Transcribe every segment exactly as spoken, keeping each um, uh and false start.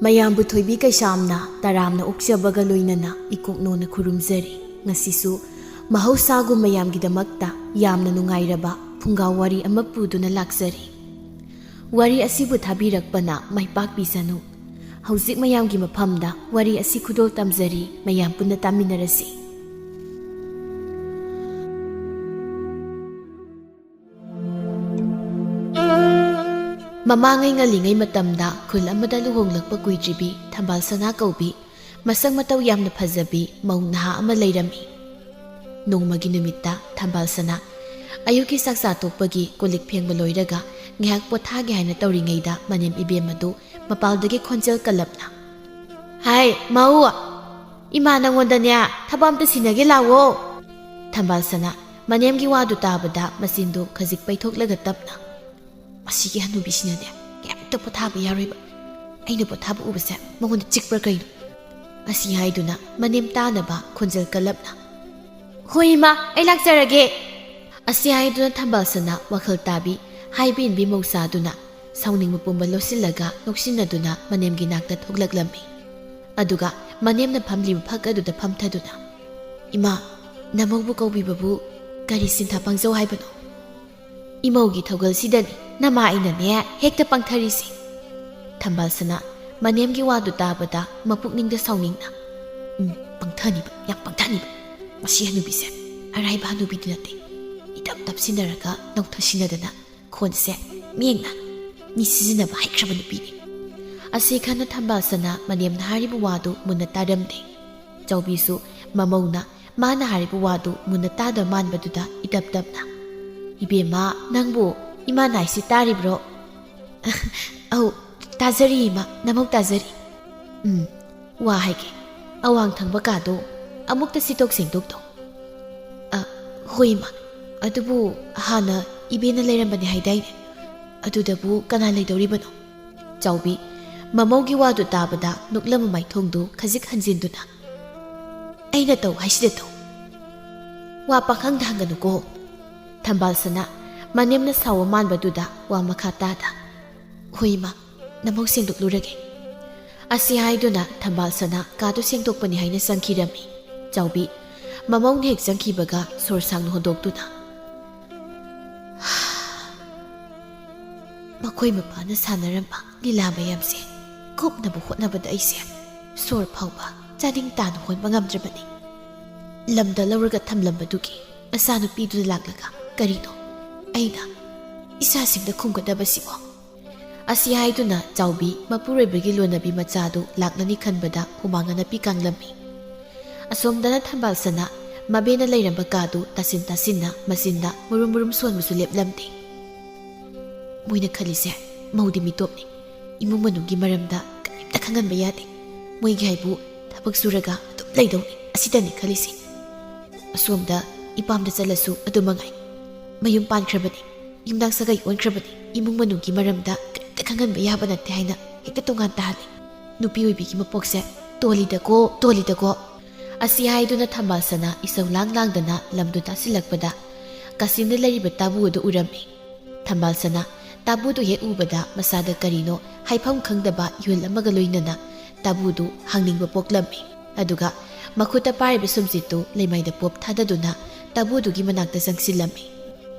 ꯃꯌꯥꯝꯕꯨ ꯊꯣꯏꯕꯤ ꯀꯩꯁꯥꯝꯅ ꯇꯔꯥꯝꯅ ꯑꯣꯛꯆꯕꯒ ꯂꯣꯏꯅꯅ ꯏꯀꯣꯛꯅꯣꯅ ꯈꯨꯔꯨꯝꯖꯔꯤ꯫ ꯉꯁꯤꯁꯨ ꯃꯍꯧꯁꯥꯒꯨꯝ ꯃꯌꯥꯝꯒꯤꯗꯃꯛꯇ ꯌꯥꯝꯅ ꯅꯨꯡꯉꯥꯏꯔꯕ ꯐꯨꯡꯒꯥ ꯋꯥꯔꯤ ꯑꯃ ꯄꯨꯗꯨꯅ ꯂꯥꯛꯆꯔꯤ꯫ ꯋꯥꯔꯤ ꯑꯁꯤꯕꯨ ꯊꯥꯕꯤꯔꯛꯄꯅ ꯃꯥꯏ ꯄꯥꯛꯄꯤꯁꯅꯨ꯫ ꯍꯧꯖꯤꯛ ꯃꯌꯥꯝꯒꯤ ꯃꯐꯝꯗ ꯋꯥꯔꯤ ꯑꯁꯤ ꯈꯨꯗꯣꯜ ꯇꯝꯖꯔꯤ, ꯃꯌꯥꯝ ꯄꯨꯟꯅ ꯇꯥꯃꯤꯟꯅꯔꯁꯤ꯫ ꯃꯃꯥꯡꯉꯩ ꯉꯜꯂꯤꯉꯩ ꯃꯇꯝꯗ ꯈꯨꯜ ꯑꯃꯗ ꯂꯨꯍꯣꯡꯂꯛꯄ ꯀꯨꯏꯗ꯭ꯔꯤꯕꯤ ꯊꯝꯕꯥꯜ ꯁꯅꯥ ꯀꯧꯕꯤ ꯃꯁꯛ ꯃꯇꯧ ꯌꯥꯝꯅ ꯐꯖꯕꯤ ꯃꯧ ꯅꯍꯥ ꯑꯃ ꯂꯩꯔꯝꯃꯤ꯫ ꯅꯣꯡꯃꯒꯤ ꯅꯨꯃꯤꯠꯇ ꯊꯝꯕꯥꯜ ꯁꯅꯥ ꯑꯌꯨꯛꯀꯤ ꯆꯥꯛ ꯆꯥ ꯇꯣꯛꯄꯒꯤ ꯀꯣꯜ ꯂꯤꯛ ꯐꯦꯡꯕ ꯂꯣꯏꯔꯒ ꯉꯥꯏꯍꯥꯛ ꯄꯣꯊꯥꯒꯦ ꯍꯥꯏꯅ ꯇꯧꯔꯤꯉꯩꯗ ꯃꯅꯦꯝ ꯏꯕꯦꯝ ꯑꯗꯨ ꯃꯄꯥꯜꯗꯒꯤ ꯈꯣꯟꯖꯦꯜ ꯀꯜꯂꯞꯅ, "ꯍꯥꯏ, ꯃꯧ! ꯏꯃꯥ ꯅꯪꯉꯣꯟꯗꯅꯦ ꯊꯕꯛ ꯑꯝꯇ ꯁꯤꯟꯅꯒꯦ ꯂꯥꯛꯑꯣ!" ꯊꯝꯕꯥꯜ ꯁꯅꯥ ꯃꯅꯦꯝꯒꯤ ꯋꯥꯗꯨ ꯇꯥꯕꯗ ꯃꯆꯤꯟꯗꯨ ꯈꯖꯤꯛ ꯄꯩꯊꯣꯛꯂꯒ ꯇꯞꯅ, "ꯃꯁꯤꯒꯤ ꯍꯅꯨꯕꯤꯁꯤꯅꯅꯦ ꯀꯩꯝꯇ ꯄꯣꯊꯥꯕ ꯌꯥꯔꯣꯏꯕ꯫ ꯑꯩꯅ ꯄꯣꯊꯥꯕ ꯎꯕꯁꯦ ꯃꯉꯣꯟꯗ ꯆꯤꯛꯄ꯭ꯔꯥ ꯀꯩꯅꯣ?" ꯑꯁꯤ ꯍꯥꯏꯗꯨꯅ ꯃꯅꯦꯝ ꯇꯥꯅꯕ ꯈꯣꯟꯖꯦꯜ ꯀꯜꯂꯞꯅ, "ꯍꯣꯏ ꯏꯃꯥ, ꯑꯩ ꯂꯥꯛꯆꯔꯒꯦ!" ꯑꯁꯤ ꯍꯥꯏꯗꯨꯅ ꯊꯝꯕꯥꯜ ꯁꯅꯥ ꯋꯥꯈꯜ ꯇꯥꯕꯤ ꯍꯥꯏꯕ ꯏꯟꯕꯤ ꯃꯧꯁꯥꯗꯨꯅ ꯁꯥꯎꯅꯤꯡꯕ ꯄꯨꯝꯕ ꯂꯣꯠꯁꯤꯜꯂꯒ ꯅꯣꯛꯁꯤꯟꯅꯗꯨꯅ ꯃꯅꯦꯝꯒꯤ ꯅꯥꯛꯇ ꯊꯣꯛꯂꯛꯂꯝꯃꯤ꯫ ꯑꯗꯨꯒ ꯃꯅꯦꯝꯅ ꯐꯝꯂꯤꯕ ꯐꯛ ꯑꯗꯨꯗ ꯐꯝꯊꯗꯨꯅ, "ꯏꯃꯥ, ꯅꯃꯧꯕꯨ ꯀꯧꯕꯤꯕꯕꯨ ꯀꯔꯤ ꯁꯤꯟꯊꯥ ꯄꯥꯡꯖꯧ ꯍꯥꯏꯕꯅꯣ? ꯏꯃꯧꯒꯤ ꯊꯧꯒꯜꯁꯤꯗꯅꯤ ꯅꯃꯥ ꯑꯩꯅꯅꯦ ꯍꯦꯛꯇ ꯄꯥꯡꯊꯔꯤꯁꯦ꯫" ꯊꯝꯕꯥꯜ ꯁꯅꯥ ꯃꯅꯦꯝꯒꯤ ꯋꯥꯗꯨ ꯇꯥꯕꯗ ꯃꯄꯨꯛꯅꯤꯡꯗ ꯁꯥꯎꯅꯤꯡꯅ, "ꯎꯝ, ꯄꯥꯡꯊꯅꯤꯕ, ꯌꯥꯝ ꯄꯥꯡꯊꯅꯤꯕ꯫ ꯃꯁꯤ ꯍꯅꯨꯕꯤꯁꯦ ꯑꯔꯥꯏꯕ ꯍꯅꯨꯕꯤꯗꯤ ꯅꯠꯇꯦ꯫" ꯏꯇꯞ ꯇꯞꯁꯤꯟꯅꯔꯒ ꯅꯧꯊꯁꯤꯟꯅꯗꯅ ꯈꯣꯟꯁꯦ ꯃꯦꯡꯅ ꯃꯤ ꯁꯤꯖꯤꯟꯅꯕ ꯍꯩꯈ꯭ꯔꯕ ꯅꯨꯄꯤꯅꯤ꯫ ꯑꯁꯤ ꯈꯟꯅ ꯊꯝꯕꯥꯜ ꯁꯅꯥ ꯃꯅꯦꯝꯅ ꯍꯥꯏꯔꯤꯕ ꯋꯥꯗꯨ ꯃꯨꯟꯅ ꯇꯥꯔꯝꯗꯦ꯫ ꯆꯥꯎꯕꯤꯁꯨ ꯃꯃꯧꯅ ꯃꯥꯅ ꯍꯥꯏꯔꯤꯕ ꯋꯥꯗꯨ ꯃꯨꯟꯅ ꯇꯥꯗꯕ ꯃꯥꯟꯕꯗꯨꯗ ꯏꯇꯞ ꯇꯞꯅ, "ꯏꯕꯦꯝꯃ, ꯅꯪꯕꯨ ꯏꯃꯥꯅ ꯍꯥꯏꯁꯤ ꯇꯥꯔꯤꯕ꯭ꯔꯣ?" "ꯑꯧ, ꯇꯥꯖꯔꯤ ꯏꯃꯥ, ꯅꯃꯧ ꯇꯥꯖꯔꯤ꯫" "ꯎꯝ, ꯋꯥ ꯍꯥꯏꯒꯦ, ꯑꯋꯥꯡ ꯊꯪꯕ ꯀꯥꯗꯣ ꯑꯃꯨꯛꯇ ꯁꯤꯠꯇꯣꯛ ꯁꯦꯡꯗꯣꯛꯇꯣ꯫" "ꯑ, ꯍꯣꯏ ꯏꯃꯥ, ꯑꯗꯨꯕꯨ ꯍꯥꯟꯅ ꯏꯕꯦꯅ ꯂꯩꯔꯝꯕꯅꯤ ꯍꯥꯏꯗꯥꯏꯅꯦ? ꯑꯗꯨꯗꯕꯨ ꯀꯅꯥ ꯂꯩꯗꯧꯔꯤꯕꯅꯣ?" ꯆꯥꯎꯕꯤ ꯃꯃꯧꯒꯤ ꯋꯥꯗꯨ ꯇꯥꯕꯗ ꯅꯣꯛꯂꯝꯕ ꯃꯥꯏꯊꯣꯡꯗꯨ ꯈꯖꯤꯛ ꯍꯟꯖꯤꯟꯗꯨꯅ, "ꯑꯩꯅ ꯇꯧ ꯍꯥꯏꯁꯤꯗ ꯇꯧ꯫ ꯋꯥ ꯄꯥꯈꯪꯗ ꯍꯪꯒꯅꯨꯀꯣ꯫" ꯊꯝꯕꯥꯜ ꯁꯅꯥ ꯃꯅꯦꯝꯅ ꯁꯥꯎꯕ ꯃꯥꯟꯕꯗꯨꯗ ꯋꯥ ꯃꯈꯥ ꯇꯥꯗ, "ꯍꯣꯏ ꯏꯃꯥ, ꯅꯃꯧ ꯁꯦꯡꯗꯣꯛꯂꯨꯔꯒꯦ꯫" ꯑꯁꯤ ꯍꯥꯏꯗꯨꯅ ꯊꯝꯕꯥꯜ ꯁꯅꯥ ꯀꯥꯗꯨ ꯁꯦꯡꯗꯣꯛꯄꯅꯤ ꯍꯥꯏꯅ ꯆꯪꯈꯤꯔꯝꯃꯤ꯫ ꯆꯥꯎꯕꯤ ꯃꯃꯧꯅ ꯍꯦꯛ ꯆꯪꯈꯤꯕꯒ ꯁꯣꯔ ꯁꯥꯡꯅ ꯍꯣꯟꯗꯣꯛꯇꯨꯅ, ꯃꯈꯣꯏ ꯃꯄꯥꯅ ꯁꯥꯟꯅꯔꯝꯕ ꯂꯤꯂꯥ ꯃꯌꯥꯝꯁꯦ ꯀꯨꯞꯅꯕ ꯍꯣꯠꯅꯕꯗ ꯑꯩꯁꯦ ꯁꯣꯔ ꯐꯥꯎꯕ ꯆꯥꯅꯤꯡ ꯇꯥꯅ ꯍꯣꯟꯕ ꯉꯝꯗ꯭ꯔꯕꯅꯤ꯫ ꯂꯝꯗ ꯂꯧꯔꯒ ꯊꯝꯂꯝꯕꯗꯨꯒꯤ ꯃꯆꯥꯅꯨꯄꯤꯗꯨꯅ ꯂꯥꯛꯂꯒ ꯀꯔꯤꯅꯣ ꯑꯩꯅ ꯏꯆꯥꯁꯤꯡꯗ ꯈꯨꯝꯒꯗꯕꯁꯤꯕꯣ? ꯑꯁꯤ ꯍꯥꯏꯗꯨꯅ ꯆꯥꯎꯕꯤ ꯃꯄꯨꯔꯣꯏꯕꯒꯤ ꯂꯣꯟꯅꯕꯤ ꯃꯆꯥꯗꯨ ꯂꯥꯛꯂꯅꯤ ꯈꯟꯕꯗ ꯍꯨꯃꯥꯡ ꯑꯅꯞꯄꯤ ꯀꯥꯡꯂꯝꯃꯤ꯫ ꯑꯁꯣꯝꯗꯅ ꯊꯝꯕꯥꯜ ꯁꯅꯥ ꯃꯕꯦꯅ ꯂꯩꯔꯝꯕ ꯀꯥꯗꯨ ꯇꯥꯁꯤꯟ ꯇꯥꯁꯤꯟꯅ ꯃꯆꯤꯟꯗ ꯃꯨꯔꯨꯝ ꯃꯨꯔꯨꯝ ꯁꯣꯟꯕꯁꯨ ꯂꯦꯞꯂꯝꯗꯦ꯫ ꯃꯣꯏꯅ ꯈꯜꯂꯤꯁꯦ ꯃꯧꯗꯤ ꯃꯤꯇꯣꯞꯅꯤ, ꯏꯃꯨꯡ ꯃꯅꯨꯡꯒꯤ ꯃꯔꯝꯗ ꯀꯔꯤꯝꯇ ꯈꯪꯍꯟꯕ ꯌꯥꯗꯦ꯫ ꯃꯣꯏꯒꯤ ꯍꯥꯏꯕꯨ ꯊꯕꯛ ꯁꯨꯔꯒ ꯑꯗꯨꯝ ꯂꯩꯗꯧꯅꯤ, ꯑꯁꯤꯇꯅꯤ ꯈꯜꯂꯤꯁꯦ꯫ ꯑꯁꯣꯝꯗ ꯏꯄꯥꯝꯗ ꯆꯠꯂꯁꯨ ꯑꯗꯨ ꯃꯉꯥꯏ꯫ ꯃꯌꯨꯝ ꯄꯥꯟꯈ꯭ꯔꯕꯅꯤ, ꯌꯨꯝꯅꯥꯛ ꯁꯥꯒꯩ ꯑꯣꯟꯈ꯭ꯔꯕꯅꯤ, ꯏꯃꯨꯡ ꯃꯅꯨꯡꯒꯤ ꯃꯔꯝꯗ ꯀꯔꯤꯝꯇ ꯈꯪꯍꯟꯕ ꯌꯥꯕ ꯅꯠꯇꯦ ꯍꯥꯏꯅ ꯍꯦꯛꯇ ꯇꯣꯉꯥꯟ ꯇꯥꯍꯜꯂꯤ꯫ ꯅꯨꯄꯤ ꯑꯣꯏꯕꯤꯒꯤ ꯃꯄꯣꯛꯁꯦ ꯇꯣꯜꯂꯤꯗꯀꯣ, ꯇꯣꯜꯂꯤꯗꯀꯣ꯫ ꯑꯁꯤ ꯍꯥꯏꯗꯨꯅ ꯊꯝꯕꯥꯜ ꯁꯅꯥ ꯏꯁꯧ ꯂꯥꯡ ꯂꯥꯡꯗꯅ ꯂꯝꯗꯨ ꯇꯥꯁꯤꯜꯂꯛꯄꯗ ꯀꯥꯆꯤꯟꯗ ꯂꯩꯔꯤꯕ ꯇꯥꯕꯨ ꯑꯗꯨ ꯎꯔꯝꯃꯤ꯫ ꯊꯝꯕꯥꯜ ꯁꯅꯥ ꯇꯥꯕꯨꯗꯨ ꯍꯦꯛ ꯎꯕꯗ ꯃꯁꯥꯗ ꯀꯔꯤꯅꯣ ꯍꯥꯏꯐꯝ ꯈꯪꯗꯕ ꯏꯍꯨꯜ ꯑꯃꯒ ꯂꯣꯏꯅꯅ ꯇꯥꯕꯨꯗꯨ ꯍꯪꯅꯤꯡꯕ ꯄꯣꯛꯂꯝꯃꯤ꯫ ꯑꯗꯨꯒ ꯃꯈꯨꯠꯇ ꯄꯥꯏꯔꯤꯕ ꯁꯨꯝꯆꯤꯠꯇꯨ ꯂꯩꯃꯥꯏꯗ ꯄꯣꯞ ꯊꯥꯗꯗꯨꯅ ꯇꯥꯕꯨꯗꯨꯒꯤ ꯃꯅꯥꯛꯇ ꯆꯪꯁꯤꯜꯂꯝꯃꯤ꯫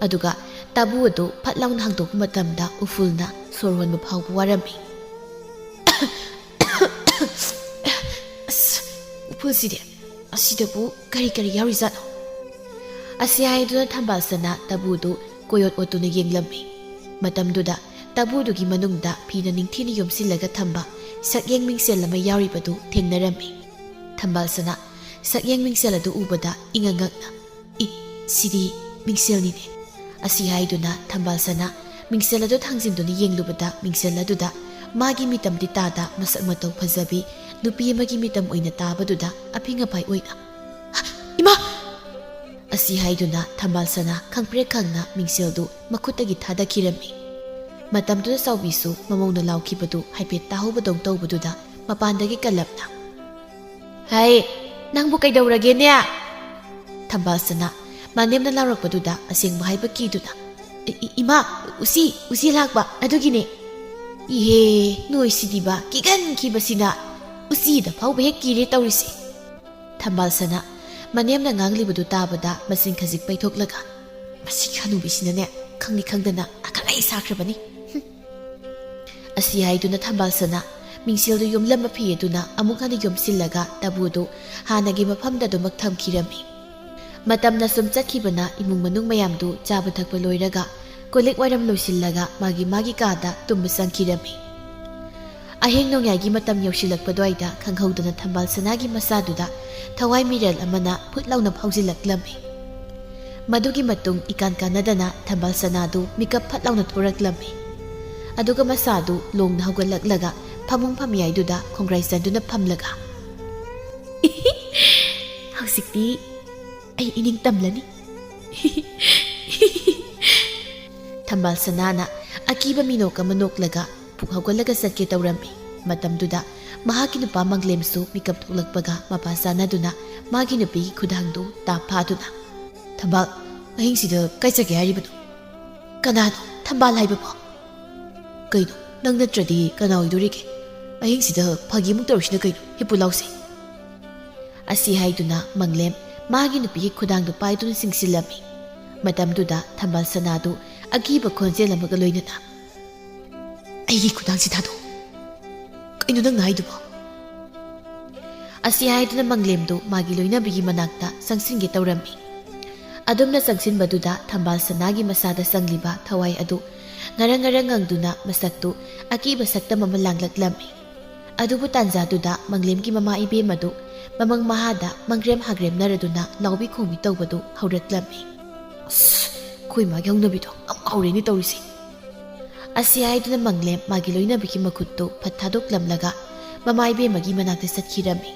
ꯑꯗꯨꯒ ꯇꯥꯕꯨ ꯑꯗꯨ ꯐꯠ ꯂꯥꯎꯅ ꯍꯥꯡꯗꯣꯛꯄ ꯃꯇꯝꯗ ꯎꯐꯨꯜꯅ ꯁꯣꯔ ꯍꯣꯟꯕ ꯐꯥꯎꯕ ꯋꯥꯔꯝꯃꯤ꯫ "ꯑꯁ, ꯎꯐꯨꯜꯁꯤꯗꯤ! ꯑꯁꯤꯗꯕꯨ ꯀꯔꯤ ꯀꯔꯤ ꯌꯥꯎꯔꯤꯖꯥꯠꯅꯣ?" ꯑꯁꯤ ꯍꯥꯏꯗꯨꯅ ꯊꯝꯕꯥꯜ ꯁꯅꯥ ꯇꯥꯕꯨꯗꯨ ꯀꯣꯏꯑꯣꯠ ꯑꯣꯠꯇꯨꯅ ꯌꯦꯡꯂꯝꯃꯤ꯫ ꯃꯇꯝꯗꯨꯗ ꯇꯥꯕꯨꯗꯨꯒꯤ ꯃꯅꯨꯡꯗ ꯐꯤꯅ ꯅꯤꯡꯊꯤꯅ ꯌꯣꯝꯁꯤꯜꯂꯒ ꯊꯝꯕ ꯁꯛꯌꯦꯡ ꯃꯤꯡꯁꯦꯜ ꯑꯃ ꯌꯥꯎꯔꯤꯕꯗꯨ ꯊꯦꯡꯅꯔꯝꯃꯤ꯫ ꯊꯝꯕꯥꯜ ꯁꯅꯥ ꯁꯛꯌꯦꯡ ꯃꯤꯡꯁꯦꯜ ꯑꯗꯨ ꯎꯕꯗ ꯏꯉꯛ ꯉꯛꯅ, "ꯏ, ꯁꯤꯗꯤ ꯃꯤꯡꯁꯦꯜꯅꯤꯅꯦ!" ꯑꯁꯤ ꯍꯥꯏꯗꯨꯅ ꯊꯝꯕꯥꯜ ꯁꯅꯥ ꯃꯤꯡꯁꯦꯜ ꯑꯗꯨ ꯊꯥꯡꯖꯤꯟꯗꯨꯅ ꯌꯦꯡꯂꯨꯕꯗ ꯃꯤꯡꯁꯦꯜ ꯑꯗꯨꯗ ꯃꯥꯒꯤ ꯃꯤꯇꯝꯗꯤ ꯇꯥꯗ ꯃꯁꯛ ꯃꯇꯧ ꯐꯖꯕꯤ ꯅꯨꯄꯤ ꯑꯃꯒꯤ ꯃꯤꯇꯝ ꯑꯣꯏꯅ ꯇꯥꯕꯗꯨꯗ ꯑꯐꯤꯡ ꯑꯐꯥꯏ ꯑꯣꯏꯅ, "ꯏꯃꯥ!" ꯑꯁꯤ ꯍꯥꯏꯗꯨꯅ ꯊꯝꯕꯥꯜ ꯁꯅꯥ ꯈꯪꯄ꯭ꯔꯦꯛ ꯈꯪꯅ ꯃꯤꯡꯁꯦꯜꯗꯨ ꯃꯈꯨꯠꯇꯒꯤ ꯊꯥꯗꯈꯤꯔꯝꯃꯤ꯫ ꯃꯇꯝꯗꯨꯗ ꯆꯥꯎꯕꯤꯁꯨ ꯃꯃꯧꯅ ꯂꯥꯎꯈꯤꯕꯗꯨ ꯍꯥꯏꯐꯦꯠ ꯇꯥꯍꯧꯕꯗꯧ ꯇꯧꯕꯗꯨꯗ ꯃꯄꯥꯟꯗꯒꯤ ꯀꯜꯂꯞꯅ, "ꯍꯩ, ꯅꯪꯕꯨ ꯀꯩꯗꯧꯔꯒꯦꯅꯦ?" ꯊꯝꯕꯥꯜ ꯁꯅꯥ ꯃꯅꯦꯝꯅ ꯂꯥꯎꯔꯛꯄꯗꯨꯗ ꯑꯁꯦꯡꯕ ꯍꯥꯏꯕ ꯀꯤꯗꯨꯅ, "ꯏ-, ꯏ-, ꯏꯃꯥ, ꯎꯆꯤ, ꯎꯆꯤ ꯂꯥꯛꯄ ꯑꯗꯨꯒꯤꯅꯦ꯫" "ꯏꯍꯦ, ꯅꯣꯏꯁꯤꯗꯤꯕ ꯀꯤꯒꯟꯈꯤꯕꯁꯤꯅ ꯎꯆꯤꯗ ꯐꯥꯎꯕ ꯍꯦꯛ ꯀꯤꯔꯦ ꯇꯧꯔꯤꯁꯦ"꯫ ꯊꯝꯕꯥꯜ ꯁꯅꯥ ꯃꯅꯦꯝꯅ ꯉꯥꯡꯂꯤꯕꯗꯨ ꯇꯥꯕꯗ ꯃꯆꯤꯟ ꯈꯖꯤꯛ ꯄꯩꯊꯣꯛꯂꯒ, "ꯃꯁꯤ ꯍꯅꯨꯕꯤꯁꯤꯅꯅꯦ ꯈꯪꯗꯤ ꯈꯪꯗꯅ ꯑꯈꯪ ꯑꯍꯩ ꯁꯥꯈ꯭ꯔꯕꯅꯤ꯫ ꯍꯨꯝ"꯫ ꯑꯁꯤ ꯍꯥꯏꯗꯨꯅ ꯊꯝꯕꯥꯜ ꯁꯅꯥ ꯃꯤꯡꯁꯦꯜꯗꯨ ꯌꯣꯝꯂꯝꯕ ꯐꯤ ꯑꯗꯨꯅ ꯑꯃꯨꯛ ꯍꯟꯅ ꯌꯣꯝꯁꯤꯜꯂꯒ ꯇꯥꯕꯨꯗꯨ ꯍꯥꯟꯅꯒꯤ ꯃꯐꯝꯗ ꯑꯗꯨꯃꯛ ꯊꯝꯈꯤꯔꯝꯃꯤ꯫ ꯃꯇꯝꯅ ꯁꯨꯝ ꯆꯠꯈꯤꯕꯅ ꯏꯃꯨꯡ ꯃꯅꯨꯡ ꯃꯌꯥꯝꯗꯨ ꯆꯥꯕ ꯊꯛꯄ ꯂꯣꯏꯔꯒ ꯀꯣꯜ ꯂꯤꯛ ꯋꯥꯏꯔꯝ ꯂꯣꯏꯁꯤꯜꯂꯒ ꯃꯥꯒꯤ ꯃꯥꯒꯤ ꯀꯥꯗ ꯇꯨꯝꯕ ꯆꯪꯈꯤꯔꯝꯃꯤ꯫ ꯑꯍꯤꯡ ꯅꯣꯡꯌꯥꯏꯒꯤ ꯃꯇꯝ ꯌꯧꯁꯤꯜꯂꯛꯄ ꯑꯗꯨꯋꯥꯏꯗ ꯈꯪꯍꯧꯗꯅ ꯊꯝꯕꯥꯜ ꯁꯅꯥꯒꯤ ꯃꯁꯥꯗꯨꯗ ꯊꯋꯥꯏ ꯃꯤꯔꯦꯜ ꯑꯃꯅ ꯐꯨꯠ ꯂꯥꯎꯅ ꯐꯥꯎꯖꯤꯜꯂꯛꯂꯝꯃꯤ꯫ ꯃꯗꯨꯒꯤ ꯃꯇꯨꯡ ꯏꯀꯥꯟ ꯀꯥꯟꯅꯗꯅ ꯊꯝꯕꯥꯜ ꯁꯅꯥꯗꯨ ꯃꯤꯀꯞ ꯐꯠ ꯂꯥꯎꯅ ꯊꯣꯔꯛꯂꯝꯃꯤ꯫ ꯑꯗꯨꯒ ꯃꯁꯥꯗꯨ ꯂꯣꯡꯅ ꯍꯧꯒꯠꯂꯛꯂꯒ ꯐꯃꯨꯡ ꯐꯝꯌꯥꯏꯗꯨꯗ ꯈꯣꯡꯒ꯭ꯔꯥꯏ ꯆꯟꯗꯨꯅ ꯐꯝꯂꯒ, "ꯍꯧꯖꯤꯛꯇꯤ ꯑꯩ ꯏꯅꯤꯡ ꯇꯝꯂꯅꯤ"꯫ ꯊꯝꯕꯥꯜ ꯁꯅꯥꯅ ꯑꯀꯤꯕ ꯃꯤꯅꯣꯛ ꯑꯃ ꯅꯣꯛꯂꯒ ꯄꯨꯛ ꯍꯧꯒꯠꯂꯒ ꯆꯠꯀꯦ ꯇꯧꯔꯝꯃꯤ꯫ ꯃꯇꯝꯗꯨꯗ ꯃꯍꯥꯛꯀꯤ ꯅꯨꯄꯥ ꯃꯪꯂꯦꯝꯁꯨ ꯃꯤꯀꯞ ꯊꯣꯛꯂꯛꯄꯒ ꯃꯄꯥ ꯆꯥꯅꯗꯨꯅ ꯃꯥꯒꯤ ꯅꯨꯄꯤꯒꯤ ꯈꯨꯗꯥꯡꯗꯨ ꯇꯥꯞ ꯐꯥꯗꯨꯅ, "ꯊꯝꯕꯥꯜ, ꯑꯍꯤꯡꯁꯤꯗ ꯀꯥꯏ ꯆꯠꯀꯦ ꯍꯥꯏꯔꯤꯕꯅꯣ? ꯀꯅꯥꯅꯣ ꯊꯝꯕꯥꯜ ꯍꯥꯏꯕꯕꯣ? ꯀꯩꯅꯣ, ꯅꯪ ꯅꯠꯇ꯭ꯔꯗꯤ ꯀꯅꯥ ꯑꯣꯏꯗꯣꯔꯤꯒꯦ? ꯑꯍꯤꯡꯁꯤꯗ ꯐꯥꯒꯤ ꯑꯃꯨꯛ ꯇꯧꯔꯤꯁꯤꯅ ꯀꯩꯅꯣ? ꯍꯤꯞꯄꯨ ꯂꯥꯎꯁꯦ"꯫ ꯑꯁꯤ ꯍꯥꯏꯗꯨꯅ ꯃꯪꯂꯦꯝ ꯃꯥꯒꯤ ꯅꯨꯄꯤꯒꯤ ꯈꯨꯗꯥꯡꯗꯨ ꯄꯥꯏꯗꯨꯅ ꯆꯤꯡꯁꯤꯜꯂꯝꯃꯤ꯫ ꯃꯇꯝꯗꯨꯗ ꯊꯝꯕꯥꯜ ꯁꯅꯥꯗꯨ ꯑꯀꯤꯕ ꯈꯣꯟꯖꯦꯜ ꯑꯃꯒ ꯂꯣꯏꯅꯅ, "ꯑꯩꯒꯤ ꯈꯨꯗꯥꯡꯁꯤ ꯊꯥꯗꯣꯛꯎ"꯫ "ꯀꯩꯅꯣ ꯅꯪꯅ ꯍꯥꯏꯗꯨꯕꯣ?" ꯑꯁꯤ ꯍꯥꯏꯗꯨꯅ ꯃꯪꯂꯦꯝꯗꯨ ꯃꯥꯒꯤ ꯂꯣꯏꯅꯕꯤꯒꯤ ꯃꯅꯥꯛꯇ ꯆꯪꯁꯤꯟꯒꯦ ꯇꯧꯔꯝꯃꯤ꯫ ꯑꯗꯨꯝꯅ ꯆꯪꯁꯤꯟꯕꯗꯨꯗ ꯊꯝꯕꯥꯜ ꯁꯅꯥꯒꯤ ꯃꯁꯥꯗ ꯆꯪꯂꯤꯕ ꯊꯋꯥꯏ ꯑꯗꯨ ꯉꯔꯪ ꯉꯔꯪ ꯉꯪꯗꯨꯅ ꯃꯁꯛꯇꯨ ꯑꯀꯤꯕ ꯁꯛꯇꯝ ꯑꯃ ꯂꯥꯡꯂꯛꯂꯝꯃꯤ꯫ ꯑꯗꯨꯕꯨ ꯇꯥꯟꯖꯥꯗꯨꯗ ꯃꯪꯂꯦꯝꯒꯤ ꯃꯃꯥ ꯏꯕꯦꯝ ꯑꯗꯨ ꯃꯃꯪ ꯃꯍꯥꯗ ꯃꯪꯒ꯭ꯔꯦꯝ ꯍꯥꯒ꯭ꯔꯦꯝꯅꯔꯗꯨꯅ ꯂꯥꯎꯕꯤ ꯈꯣꯡꯕꯤ ꯇꯧꯕꯗꯨ ꯍꯧꯔꯛꯂꯝꯃꯤ꯫ "ꯑꯁ, ꯑꯩꯈꯣꯏ ꯃꯥꯒꯤ ꯍꯧꯅꯕꯤꯗꯣ ꯑꯃꯨꯛ ꯍꯧꯔꯦꯅꯦ ꯇꯧꯔꯤꯁꯦ"꯫ ꯑꯁꯤ ꯍꯥꯏꯗꯨꯅ ꯃꯪꯂꯦꯝ ꯃꯥꯒꯤ ꯂꯣꯏꯅꯕꯤꯒꯤ ꯃꯈꯨꯠꯇꯨ ꯐꯠ ꯊꯥꯗꯣꯛꯂꯝꯂꯒ ꯃꯃꯥ ꯏꯕꯦꯝꯃꯒꯤ ꯃꯅꯥꯛꯇ ꯆꯠꯈꯤꯔꯝꯃꯤ꯫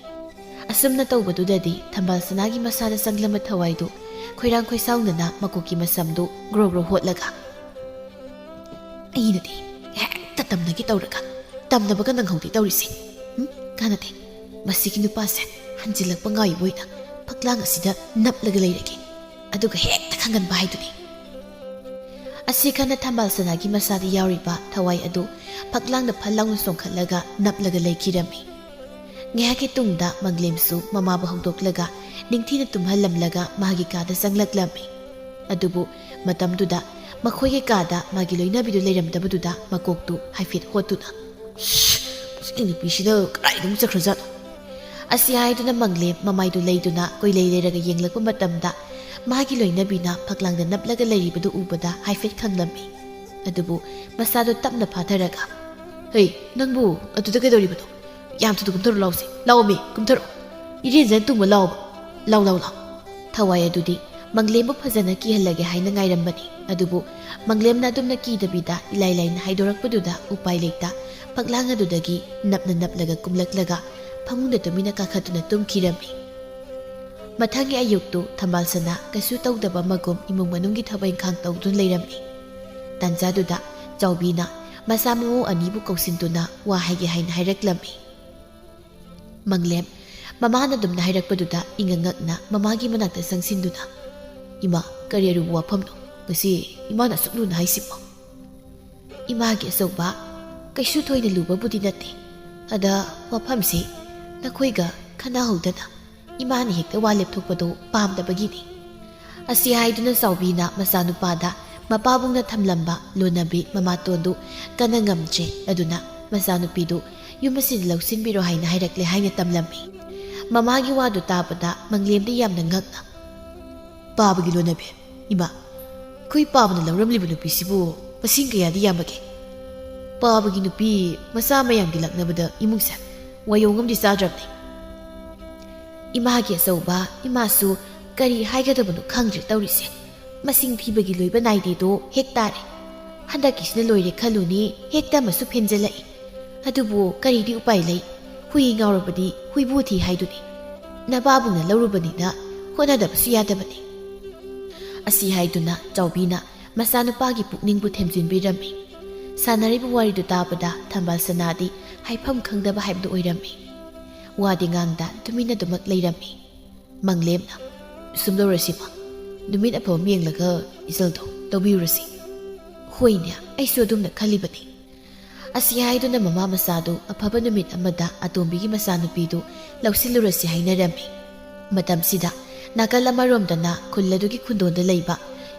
ꯑꯁꯨꯝꯅ ꯇꯧꯕꯗꯨꯗꯗꯤ ꯊꯝꯕꯥꯜ ꯁꯅꯥꯒꯤ ꯃꯁꯥꯗ ꯆꯪꯂꯝꯕ ꯊꯋꯥꯏꯗꯨ ꯈꯣꯏꯔꯥꯡ ꯈꯣꯏꯁꯥꯎꯅꯅ ꯃꯀꯣꯛꯀꯤ ꯃꯁꯝꯗꯨ ꯒ꯭ꯔꯣ ꯒ꯭ꯔꯣ ꯍꯣꯠꯂꯒ, "ꯑꯩꯅꯗꯤ ꯍꯦꯛꯇ ꯇꯝꯅꯒꯦ ꯇꯧꯔꯒ ꯇꯝꯅꯕꯒ ꯅꯪꯍꯧꯗꯦ ꯇꯧꯔꯤꯁꯦ꯫ ꯎꯝ, ꯀꯥꯟꯅꯗꯦ꯫ ꯃꯁꯤꯒꯤ ꯅꯨꯄꯥꯁꯦ ꯍꯟꯖꯤꯜꯂꯛꯄ ꯉꯥꯏꯕ ꯑꯣꯏꯅ ꯐꯛꯂꯥꯡ ꯑꯁꯤꯗ ꯅꯞꯂꯒ ꯂꯩꯔꯒꯦ꯫ ꯑꯗꯨꯒ ꯍꯦꯛꯇ ꯈꯪꯍꯟꯕ ꯍꯥꯏꯗꯨꯅꯤ"꯫ ꯑꯁꯤ ꯈꯟꯅ ꯊꯝꯕꯥꯜ ꯁꯅꯥꯒꯤ ꯃꯁꯥꯗ ꯌꯥꯎꯔꯤꯕ ꯊꯋꯥꯏ ꯑꯗꯨ ꯐꯛꯂꯥꯡꯗ ꯐꯠ ꯂꯥꯎꯅ ꯆꯣꯡꯈꯠꯂꯒ ꯅꯞꯂꯒ ꯂꯩꯈꯤꯔꯝꯃꯤ꯫ ꯉꯥꯏꯍꯥꯛꯀꯤ ꯇꯨꯡꯗ ꯃꯪꯂꯦꯝꯁꯨ ꯃꯃꯥꯕꯨ ꯍꯧꯗꯣꯛꯂꯒ ꯅꯤꯡꯊꯤꯅ ꯇꯨꯝꯍꯜꯂꯝꯂꯒ ꯃꯍꯥꯛꯀꯤ ꯀꯥꯗ ꯆꯪꯂꯛꯂꯝꯃꯤ꯫ ꯑꯗꯨꯕꯨ ꯃꯇꯝꯗꯨꯗ ꯃꯈꯣꯏꯒꯤ ꯀꯥꯗ ꯃꯥꯒꯤ ꯂꯣꯏꯅꯕꯤꯗꯨ ꯂꯩꯔꯝꯗꯕꯗꯨꯗ ꯃꯀꯣꯛꯇꯨ ꯍꯥꯏꯐꯦꯠ ꯍꯣꯠꯇꯨꯅ, "ꯁꯤ ꯅꯨꯄꯤꯁꯤꯅ ꯀꯗꯥꯏꯗ ꯑꯃꯨꯛ ꯆꯠꯈ꯭ꯔꯖꯥꯠꯅꯣ?" ꯑꯁꯤ ꯍꯥꯏꯗꯨꯅ ꯃꯪꯂꯦꯝ ꯃꯃꯥꯏꯗꯨ ꯂꯩꯗꯨꯅ ꯀꯣꯏꯂꯩ ꯂꯩꯔꯒ ꯌꯦꯡꯂꯛꯄ ꯃꯇꯝꯗ ꯃꯥꯒꯤ ꯂꯣꯏꯅꯕꯤꯅ ꯐꯛꯂꯥꯡꯗ ꯅꯞꯂꯒ ꯂꯩꯔꯤꯕꯗꯨ ꯎꯕꯗ ꯍꯥꯏꯐꯦꯠ ꯈꯪꯂꯝꯃꯤ꯫ ꯑꯗꯨꯕꯨ ꯃꯁꯥꯗꯨ ꯇꯞꯅ ꯐꯥꯊꯔꯒ, "ꯍꯩ, ꯅꯪꯕꯨ ꯑꯗꯨꯗ ꯀꯩꯗꯧꯔꯤꯕꯅꯣ? ꯌꯥꯝ ꯊꯨꯅ ꯀꯨꯝꯊꯔꯣ ꯂꯥꯎꯁꯦ꯫ ꯂꯥꯎꯑꯣꯃꯤ, ꯀꯨꯝꯊꯔꯣ꯫ ꯏꯔꯦꯟꯖꯅ ꯇꯨꯝꯃ ꯂꯥꯎꯕ꯫ ꯂꯥꯎ, ꯂꯥꯎ, ꯂꯥꯎ꯫" ꯊꯋꯥꯏ ꯑꯗꯨꯗꯤ ꯃꯪꯂꯦꯝꯕꯨ ꯐꯖꯅ ꯀꯤꯍꯜꯂꯒꯦ ꯍꯥꯏꯅ ꯉꯥꯏꯔꯝꯕꯅꯤ꯫ ꯑꯗꯨꯕꯨ ꯃꯪꯂꯦꯝꯅ ꯑꯗꯨꯝꯅ ꯀꯤꯗꯕꯤꯗ ꯏꯂꯥꯏ ꯂꯥꯏꯅ ꯍꯥꯏꯗꯣꯔꯛꯄꯗꯨꯗ ꯎꯄꯥꯏ ꯂꯩꯇ ꯐꯛꯂꯥꯡ ꯑꯗꯨꯗꯒꯤ ꯅꯞꯅ ꯅꯞꯂꯒ ꯀꯨꯝꯂꯛꯂꯒ ꯐꯃꯨꯡꯗ ꯇꯨꯃꯤꯟꯅ ꯀꯥꯈꯠꯇꯨꯅ ꯇꯨꯝꯈꯤꯔꯝꯃꯤ꯫ ꯃꯊꯪꯒꯤ ꯑꯌꯨꯛꯇꯨ ꯊꯝꯕꯥꯜ ꯁꯅꯥ ꯀꯩꯁꯨ ꯇꯧꯗꯕ ꯃꯒꯨꯝ ꯏꯃꯨꯡ ꯃꯅꯨꯡꯒꯤ ꯊꯕꯛ ꯏꯪꯈꯥꯡ ꯇꯧꯗꯨꯅ ꯂꯩꯔꯝꯃꯤ꯫ ꯇꯥꯟꯖꯥꯗꯨꯗ ꯆꯥꯎꯕꯤꯅ ꯃꯆꯥ ꯃꯎ ꯑꯅꯤꯕꯨ ꯀꯧꯁꯤꯟꯗꯨꯅ ꯋꯥ ꯍꯥꯏꯒꯦ ꯍꯥꯏꯅ ꯍꯥꯏꯔꯛꯂꯝꯃꯤ꯫ ꯃꯪꯂꯦꯝ ꯃꯃꯥꯅ ꯑꯗꯨꯝꯅ ꯍꯥꯏꯔꯛꯄꯗꯨꯗ ꯏꯉꯛ ꯉꯛꯅ ꯃꯃꯥꯒꯤ ꯃꯅꯥꯛꯇ ꯆꯪꯁꯤꯟꯗꯨꯅ, "ꯏꯃꯥ, ꯀꯔꯤ ꯑꯔꯨꯕ ꯋꯥꯐꯝꯅꯣ ꯉꯁꯤ ꯏꯃꯥꯅ ꯑꯁꯨꯛ ꯂꯨꯅ ꯍꯥꯏꯁꯤꯕꯣ?" "ꯏꯃꯥꯒꯤ ꯑꯆꯧꯕ, ꯀꯩꯁꯨ ꯊꯣꯏꯅ ꯂꯨꯕꯕꯨꯗꯤ ꯅꯠꯇꯦ꯫ ꯑꯗ ꯋꯥꯐꯝꯁꯤ ꯅꯈꯣꯏꯒ ꯈꯟꯅꯍꯧꯗꯅ ꯏꯃꯥꯅ ꯍꯦꯛꯇ ꯋꯥ ꯂꯦꯞꯊꯣꯛꯄꯗꯨ ꯄꯥꯝꯗꯕꯒꯤꯅꯤ꯫" ꯑꯁꯤ ꯍꯥꯏꯗꯨꯅ ꯆꯥꯎꯕꯤꯅ ꯃꯆꯥꯅꯨꯄꯥꯗ ꯃꯄꯥꯕꯨꯡꯅ ꯊꯝꯂꯝꯕ ꯂꯣꯟꯅꯕꯤ ꯃꯃꯥꯇꯣꯟꯗꯨ ꯀꯟꯅ ꯉꯝꯗ꯭ꯔꯦ꯫ ꯑꯗꯨꯅ ꯃꯆꯥꯅꯨꯄꯤꯗꯨ ꯌꯨꯝ ꯑꯁꯤꯗ ꯂꯧꯁꯤꯟꯕꯤꯔꯣ ꯍꯥꯏꯅ ꯍꯥꯏꯔꯛꯂꯦ ꯍꯥꯏꯅ ꯇꯝꯂꯝꯃꯤ꯫ ꯃꯃꯥꯒꯤ ꯋꯥꯗꯨ ꯇꯥꯕꯗ ꯃꯪꯂꯦꯝꯗꯤ ꯌꯥꯝꯅ ꯉꯛꯅ, "ꯄꯥꯕꯒꯤ ꯂꯣꯟꯅꯕꯤ? ꯏꯃꯥ, ꯑꯩꯈꯣꯏ ꯄꯥꯕꯅ ꯂꯧꯔꯝꯂꯤꯕ ꯅꯨꯄꯤꯁꯤꯕꯨ ꯃꯁꯤꯡ ꯀꯌꯥꯗꯤ ꯌꯥꯝꯕꯒꯦ? ꯄꯥꯕꯒꯤ ꯅꯨꯄꯤ ꯃꯆꯥ ꯃꯌꯥꯝꯒꯤ ꯂꯛꯅꯕꯗ ꯏꯃꯨꯡꯁꯦ ꯋꯥꯌꯣꯡ ꯑꯃꯗꯤ ꯆꯥꯗ꯭ꯔꯕꯅꯤ꯫" ꯏꯃꯥꯒꯤ ꯑꯆꯧꯕ, ꯏꯃꯥꯁꯨ ꯀꯔꯤ ꯍꯥꯏꯒꯗꯕꯅꯣ ꯈꯪꯗ꯭ꯔꯦ ꯇꯧꯔꯤꯁꯦ꯫ ꯃꯁꯤꯡ ꯊꯤꯕꯒꯤ ꯂꯣꯏꯕ ꯅꯥꯏꯗꯦꯗꯣ ꯍꯦꯛ ꯇꯥꯔꯦ꯫ ꯍꯟꯗꯛꯀꯤꯁꯤꯅ ꯂꯣꯏꯔꯦ ꯈꯜꯂꯨꯅꯤ, ꯍꯦꯛꯇ ꯑꯃꯁꯨ ꯐꯦꯟꯖꯜꯂꯛꯏ꯫ ꯑꯗꯨꯕꯨ ꯀꯔꯤꯗꯤ ꯎꯄꯥꯏ ꯂꯩ? ꯍꯨꯏ ꯉꯥꯎꯔꯕꯗꯤ ꯍꯨꯏꯕꯨ ꯊꯤ ꯍꯥꯏꯗꯨꯅꯤ꯫ ꯅꯄꯥꯕꯨꯡꯅ ꯂꯧꯔꯨꯕꯅꯤꯅ ꯍꯣꯠꯅꯗꯕꯁꯨ ꯌꯥꯗꯕꯅꯤ꯫ ꯑꯁꯤ ꯍꯥꯏꯗꯨꯅ ꯆꯥꯎꯕꯤꯅ ꯃꯆꯥꯅꯨꯄꯥꯒꯤ ꯄꯨꯛꯅꯤꯡꯕꯨ ꯊꯦꯝꯖꯤꯟꯕꯤꯔꯝꯃꯤ꯫ ꯁꯥꯟꯅꯔꯤꯕ ꯋꯥꯔꯤꯗꯨ ꯇꯥꯕꯗ ꯊꯝꯕꯥꯜ ꯁꯅꯥꯗꯤ ꯍꯥꯏꯐꯝ ꯈꯪꯗꯕ ꯍꯥꯏꯕꯗꯨ ꯑꯣꯏꯔꯝꯃꯤ꯫ ꯋꯥꯗꯤ ꯉꯥꯡꯗ ꯇꯨꯃꯤꯟꯅ ꯑꯗꯨꯃꯛ ꯂꯩꯔꯝꯃꯤ꯫ ꯃꯪꯂꯦꯝꯅ, "ꯁꯨꯝ ꯇꯧꯔꯁꯤꯃ, ꯅꯨꯃꯤꯠ ꯑꯐꯕ ꯑꯃ ꯌꯦꯡꯂꯒ ꯏꯆꯜꯗꯣ ꯇꯧꯕꯤꯔꯨꯔꯁꯤ꯫" "ꯍꯣꯏꯅꯦ, ꯑꯩꯁꯨ ꯑꯗꯨꯝꯅ ꯈꯜꯂꯤꯕꯅꯤ꯫" ꯑꯁꯤ ꯍꯥꯏꯗꯨꯅ ꯃꯃꯥ ꯃꯆꯥꯗꯨ ꯑꯐꯕ ꯅꯨꯃꯤꯠ ꯑꯃꯗ ꯑꯇꯣꯝꯕꯤꯒꯤ ꯃꯆꯥꯅꯨꯄꯤꯗꯨ ꯂꯧꯁꯤꯜꯂꯨꯔꯁꯤ ꯍꯥꯏꯅꯔꯝꯃꯤ꯫ ꯃꯇꯝꯁꯤꯗ ꯅꯥꯀꯜ ꯑꯃꯔꯣꯝꯗꯅ ꯈꯨꯜ ꯑꯗꯨꯒꯤ ꯈꯨꯟꯗꯣꯟꯗ ꯂꯩꯕ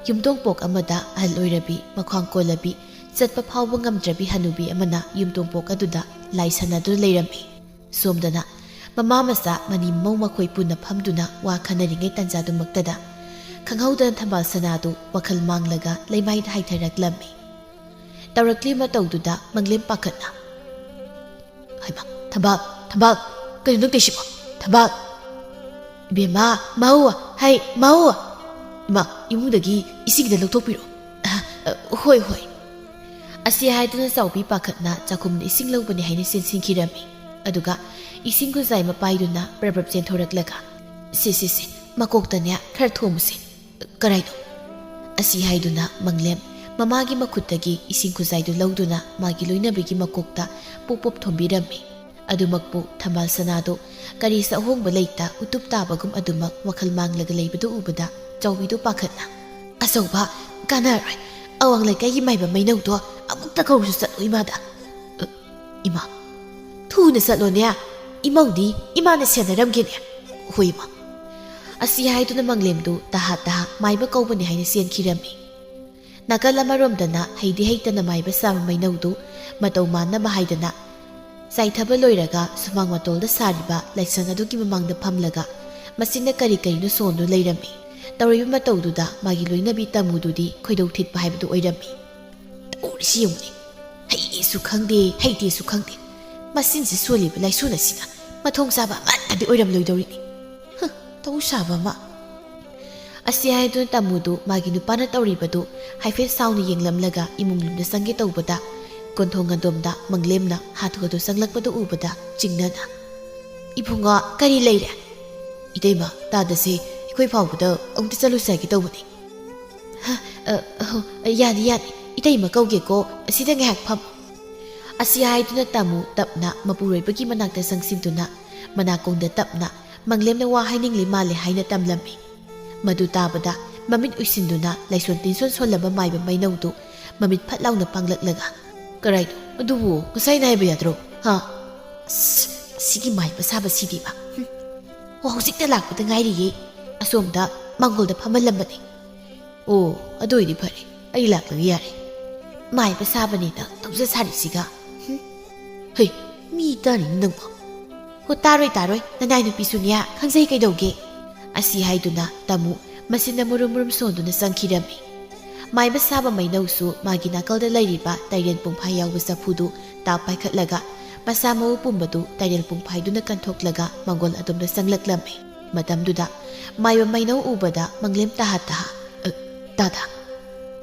ꯌꯨꯝꯊꯣꯡꯄꯣꯛ ꯑꯃꯗ ꯑꯍꯜ ꯑꯣꯏꯔꯕꯤ, ꯃꯈ꯭ꯋꯥꯡ ꯀꯣꯜꯂꯕꯤ, ꯆꯠꯄ ꯐꯥꯎꯕ ꯉꯝꯗ꯭ꯔꯕꯤ ꯍꯅꯨꯕꯤ ꯑꯃꯅ ꯌꯨꯝꯊꯣꯡꯄꯣꯛ ꯑꯗꯨꯗ ꯂꯥꯏ ꯁꯥꯟꯅꯗꯨꯅ ꯂꯩꯔꯝꯃꯤ꯫ ꯁꯣꯝꯗꯅ ꯃꯃꯥ ꯃꯆꯥ ꯃꯅꯤ ꯃꯧ ꯃꯈꯣꯏ ꯄꯨꯟꯅ ꯐꯝꯗꯨꯅ ꯋꯥ ꯈꯟꯅꯔꯤꯉꯩ ꯇꯥꯟꯖꯥꯗꯨꯃꯛꯇꯗ ꯈꯪꯍꯧꯗꯅ ꯊꯝꯕꯥꯜ ꯁꯅꯥꯗꯨ ꯋꯥꯈꯜ ꯃꯥꯡꯂꯒ ꯂꯩꯃꯥꯏꯗ ꯍꯥꯏꯊꯔꯛꯂꯝꯃꯤ꯫ ꯇꯧꯔꯛꯂꯤ ꯃꯇꯧꯗꯨꯗ ꯃꯪꯂꯦꯝ ꯄꯥꯈꯠꯅ, "ꯍꯩꯃꯥ, ꯊꯝꯕꯥꯜ, ꯊꯝꯕꯥꯜ, ꯀꯩꯅꯣ ꯅꯪ ꯇꯧꯏꯁꯤꯕꯣ? ꯊꯝꯕꯥꯜ! ꯏꯕꯦꯝꯃ, ꯃꯧ, ꯍꯩ, ꯃꯧ! ꯏꯃꯥ, ꯏꯃꯨꯡꯗꯒꯤ ꯏꯁꯤꯡ ꯈꯤꯇ ꯂꯧꯊꯣꯛꯄꯤꯔꯣ꯫" "ꯑ, ꯑ, ꯍꯣꯏ, ꯍꯣꯏ꯫" ꯑꯁꯤ ꯍꯥꯏꯗꯨꯅ ꯆꯥꯎꯕꯤ ꯄꯥꯈꯠꯅ ꯆꯥꯛꯈꯨꯝꯗ ꯏꯁꯤꯡ ꯂꯧꯕꯅꯤ ꯍꯥꯏꯅ ꯆꯦꯟꯁꯤꯟꯈꯤꯔꯝꯃꯤ꯫ ꯑꯗꯨꯒ ꯏꯁꯤꯡ ꯈꯨꯖꯥꯏ ꯑꯃ ꯄꯥꯏꯗꯨꯅ ꯕ꯭ꯔꯞ ꯕ꯭ꯔꯞ ꯆꯦꯟꯊꯣꯔꯛꯂꯒ, "ꯁꯦ, ꯁꯦ, ꯁꯦ, ꯃꯀꯣꯛꯇꯅꯦ ꯈꯔ ꯊꯣꯝꯃꯨꯁꯦ꯫" "ꯀꯔꯥꯏꯅꯣ?" ꯑꯁꯤ ꯍꯥꯏꯗꯨꯅ ꯃꯪꯂꯦꯝ ꯃꯃꯥꯒꯤ ꯃꯈꯨꯠꯇꯒꯤ ꯏꯁꯤꯡ ꯈꯨꯖꯥꯏꯗꯨ ꯂꯧꯗꯨꯅ ꯃꯥꯒꯤ ꯂꯣꯏꯅꯕꯤꯒꯤ ꯃꯀꯣꯛꯇ ꯄꯣꯞ ꯄꯣꯞ ꯊꯣꯝꯕꯤꯔꯝꯃꯤ꯫ ꯑꯗꯨꯃꯛꯄꯨ ꯊꯝꯕꯥꯜ ꯁꯅꯥꯗꯨ ꯀꯔꯤꯁꯨ ꯑꯍꯣꯡꯕ ꯂꯩꯇ ꯎꯇꯨꯞ ꯇꯥꯕꯒꯨꯝ ꯑꯗꯨꯃꯛ ꯋꯥꯈꯜ ꯃꯥꯡꯂꯒ ꯂꯩꯕꯗꯨ ꯎꯕꯗ ꯆꯥꯎꯕꯤꯗꯨ ꯄꯥꯈꯠꯅ, "ꯑꯆꯧꯕ, ꯀꯥꯟꯅꯔꯣꯏ꯫ ꯑꯋꯥꯡ ꯂꯩꯀꯥꯏꯒꯤ ꯃꯥꯏꯕ ꯃꯩꯅꯧꯗꯣ ꯑꯃꯨꯛꯇ ꯀꯧꯔꯨꯁꯨ ꯆꯠꯂꯣ ꯏꯃꯥꯗ꯫" "ꯑ, ꯏꯃꯥ, ꯊꯨꯅ ꯆꯠꯂꯣꯅꯦ꯫ ꯏꯃꯧꯗꯤ ꯏꯃꯥꯅ ꯁꯦꯟꯅꯔꯝꯒꯦꯅꯦ꯫" "ꯍꯣꯏ, ꯏꯃꯥ꯫" ꯑꯁꯤ ꯍꯥꯏꯗꯨꯅ ꯃꯪꯂꯦꯝꯗꯨ ꯇꯍꯥ ꯇꯍꯥ ꯃꯥꯏꯕ ꯀꯧꯕꯅꯤ ꯍꯥꯏꯅ ꯆꯦꯟꯈꯤꯔꯝꯃꯤ꯫ ꯅꯥꯀꯜ ꯑꯃꯔꯣꯝꯗꯅ ꯍꯩꯗꯤ ꯍꯩꯇꯅ ꯃꯥꯏꯕ ꯁꯥꯕ ꯃꯩꯅꯧꯗꯨ ꯃꯇꯧ ꯃꯥꯟꯅꯕ ꯍꯥꯏꯗꯅ ꯆꯥꯏꯊꯕ ꯂꯣꯏꯔꯒ ꯁꯨꯃꯥꯡ ꯃꯇꯣꯜꯗ ꯁꯥꯔꯤꯕ ꯂꯥꯏꯁꯪ ꯑꯗꯨꯒꯤ ꯃꯃꯥꯡꯗ ꯐꯝꯂꯒ ꯃꯆꯤꯟꯅ ꯀꯔꯤ ꯀꯔꯤꯅꯣ ꯁꯣꯟꯗꯨꯅ ꯂꯩꯔꯝꯃꯤ꯫ ꯇꯧꯔꯤꯕ ꯃꯇꯧꯗꯨꯗ ꯃꯥꯒꯤ ꯂꯣꯏꯅꯕꯤ ꯇꯥꯃꯨꯗꯨꯗꯤ ꯈꯣꯏꯗꯧ ꯊꯤꯠꯄ ꯍꯥꯏꯕꯗꯨ ꯑꯣꯏꯔꯝꯃꯤ꯫ "ꯇꯧꯔꯤꯁꯤ ꯌꯦꯡꯉꯨꯅꯦ, ꯍꯩꯌꯦꯁꯨ ꯈꯪꯗꯦ, ꯍꯩꯇꯦꯁꯨ ꯈꯪꯗꯦ, ꯃꯆꯤꯟꯁꯤ ꯁꯣꯜꯂꯤꯕ ꯂꯥꯏꯁꯣꯟ ꯑꯁꯤꯅ ꯃꯊꯣꯡ ꯆꯥꯕ ꯑꯃꯠꯇꯗꯤ ꯑꯣꯏꯔꯝꯂꯣꯏꯗꯧꯔꯤꯅꯤ꯫ ꯍ, ꯇꯧ ꯁꯥꯕ ꯑꯃ꯫" ꯑꯁꯤ ꯍꯥꯏꯗꯨꯅ ꯇꯥꯃꯨꯗꯨ ꯃꯥꯒꯤ ꯅꯨꯄꯥꯅ ꯇꯧꯔꯤꯕꯗꯨ ꯍꯥꯏꯐꯦꯠ ꯁꯥꯎꯅ ꯌꯦꯡꯂꯝꯂꯒ ꯏꯃꯨꯡ ꯂꯣꯝꯗ ꯆꯪꯒꯦ ꯇꯧꯕꯗ ꯀꯣꯟꯊꯣꯡ ꯑꯗꯣꯝꯗ ꯃꯪꯂꯦꯝꯅ ꯍꯥꯊꯨ ꯍꯥꯊꯨ ꯆꯪꯂꯛꯄꯗꯨ ꯎꯕꯗ ꯆꯤꯡꯅꯅ, "ꯏꯕꯨꯡꯉꯣ, ꯀꯔꯤ ꯂꯩꯔꯦ?" "ꯏꯇꯩꯃ, ꯇꯥꯗꯁꯦ, ꯑꯩꯈꯣꯏ ꯐꯥꯎꯕꯗ ꯑꯃꯨꯛꯇ ꯆꯠꯂꯨꯁꯦ ꯍꯥꯏꯒꯦ ꯇꯧꯕꯅꯤ꯫" "ꯍ, ꯑ, ꯑꯍꯣ, ꯌꯥꯅꯤ, ꯌꯥꯅꯤ, ꯏꯇꯩꯃ ꯀꯧꯒꯦꯀꯣ, ꯑꯁꯤꯗ ꯉꯥꯏꯍꯥꯛ ꯐꯝ꯫" ꯑꯁꯤ ꯍꯥꯏꯗꯨꯅ ꯇꯥꯃꯨ ꯇꯞꯅ ꯃꯄꯨꯔꯣꯏꯕꯒꯤ ꯃꯅꯥꯛꯇ ꯆꯪꯁꯤꯟꯗꯨꯅ ꯃꯅꯥꯀꯣꯡꯗ ꯇꯞꯅ ꯃꯪꯂꯦꯝꯅ ꯋꯥ ꯍꯥꯏꯅꯤꯡꯂꯤ ꯃꯥꯜꯂꯦ ꯍꯥꯏꯅ ꯇꯝꯂꯝꯃꯤ꯫ ꯃꯗꯨ ꯇꯥꯕꯗ ꯃꯃꯤꯠ ꯎꯏꯁꯤꯟꯗꯨꯅ ꯂꯥꯏꯁꯣꯟ ꯇꯤꯟꯁꯣꯟ ꯁꯣꯜꯂꯕ ꯃꯥꯏꯕ ꯃꯩꯅꯧꯗꯨ ꯃꯃꯤꯠ ꯐꯠ ꯂꯥꯎꯅ ꯄꯥꯡꯂꯛꯂꯒ, "ꯀꯔꯥꯏꯅꯣ? ꯑꯗꯨꯕꯨ ꯉꯁꯥꯏꯅ ꯍꯥꯏꯕ ꯌꯥꯗ꯭ꯔꯣ? ꯍꯥ?" "ꯑꯁ, ꯑꯁꯤꯒꯤ ꯃꯥꯏꯕ ꯁꯥꯕꯁꯤꯗꯤꯕ꯫ ꯍꯨꯝ꯫ ꯑꯣ, ꯍꯧꯖꯤꯛꯇ ꯂꯥꯛꯄꯗ ꯉꯥꯏꯔꯤꯌꯦ꯫ ꯑꯁꯣꯝꯗ ꯃꯥꯡꯒꯣꯜꯗ ꯐꯝꯍꯜꯂꯝꯕꯅꯦ꯫" "ꯑꯣ, ꯑꯗꯨ ꯑꯣꯏꯗꯤ ꯐꯔꯦ꯫ ꯑꯩ ꯂꯥꯛꯂꯒ ꯌꯥꯔꯦ꯫ ꯃꯥꯏꯕ ꯁꯥꯕꯅꯦꯅ ꯇꯧꯖ ꯁꯥꯔꯤꯁꯤꯒ꯫ ꯍꯨꯝ꯫ ꯍꯩ, ꯃꯤ ꯇꯥꯅꯤꯅ ꯅꯪꯕꯣ꯫" "ꯍꯣ, ꯇꯥꯔꯣꯏ, ꯇꯥꯔꯣꯏ, ꯅꯅꯥꯏ ꯅꯨꯄꯤꯁꯨꯅꯦ ꯈꯪꯖꯩ ꯀꯩꯗꯧꯒꯦ꯫" ꯑꯁꯤ ꯍꯥꯏꯗꯨꯅ ꯇꯥꯃꯨ ꯃꯁꯤꯅ ꯃꯨꯔꯨꯝ ꯃꯨꯔꯨꯝ ꯁꯣꯟꯗꯨꯅ ꯆꯪꯈꯤꯔꯝꯃꯤ꯫ ꯃꯥꯏꯕ ꯁꯥꯕ ꯃꯩꯅꯧꯁꯨ ꯃꯥꯒꯤ ꯅꯥꯀꯜꯗ ꯂꯩꯔꯤꯕ ꯇꯥꯏꯔꯦꯟ ꯄꯨꯡꯐꯥꯏ ꯌꯥꯎꯕ ꯆꯐꯨꯗꯨ ꯇꯥꯞ ꯄꯥꯏꯈꯠꯂꯒ ꯃꯁꯥ ꯃꯎ ꯄꯨꯝꯕꯗꯨ ꯇꯥꯏꯔꯦꯟ ꯄꯨꯡꯐꯥꯏꯗꯨꯅ ꯀꯟꯊꯣꯛꯂꯒ ꯃꯥꯡꯒꯣꯜ ꯑꯗꯣꯝꯗ ꯆꯪꯂꯛꯂꯝꯃꯤ꯫ ꯃꯇꯝꯗꯨꯗ ꯃꯥꯏꯕ ꯃꯩꯅꯧ ꯎꯕꯗ ꯃꯪꯂꯦꯝ ꯇꯥꯍꯥ ꯇꯥꯍꯥ, "ꯑ, ꯇꯥꯗꯥ꯫"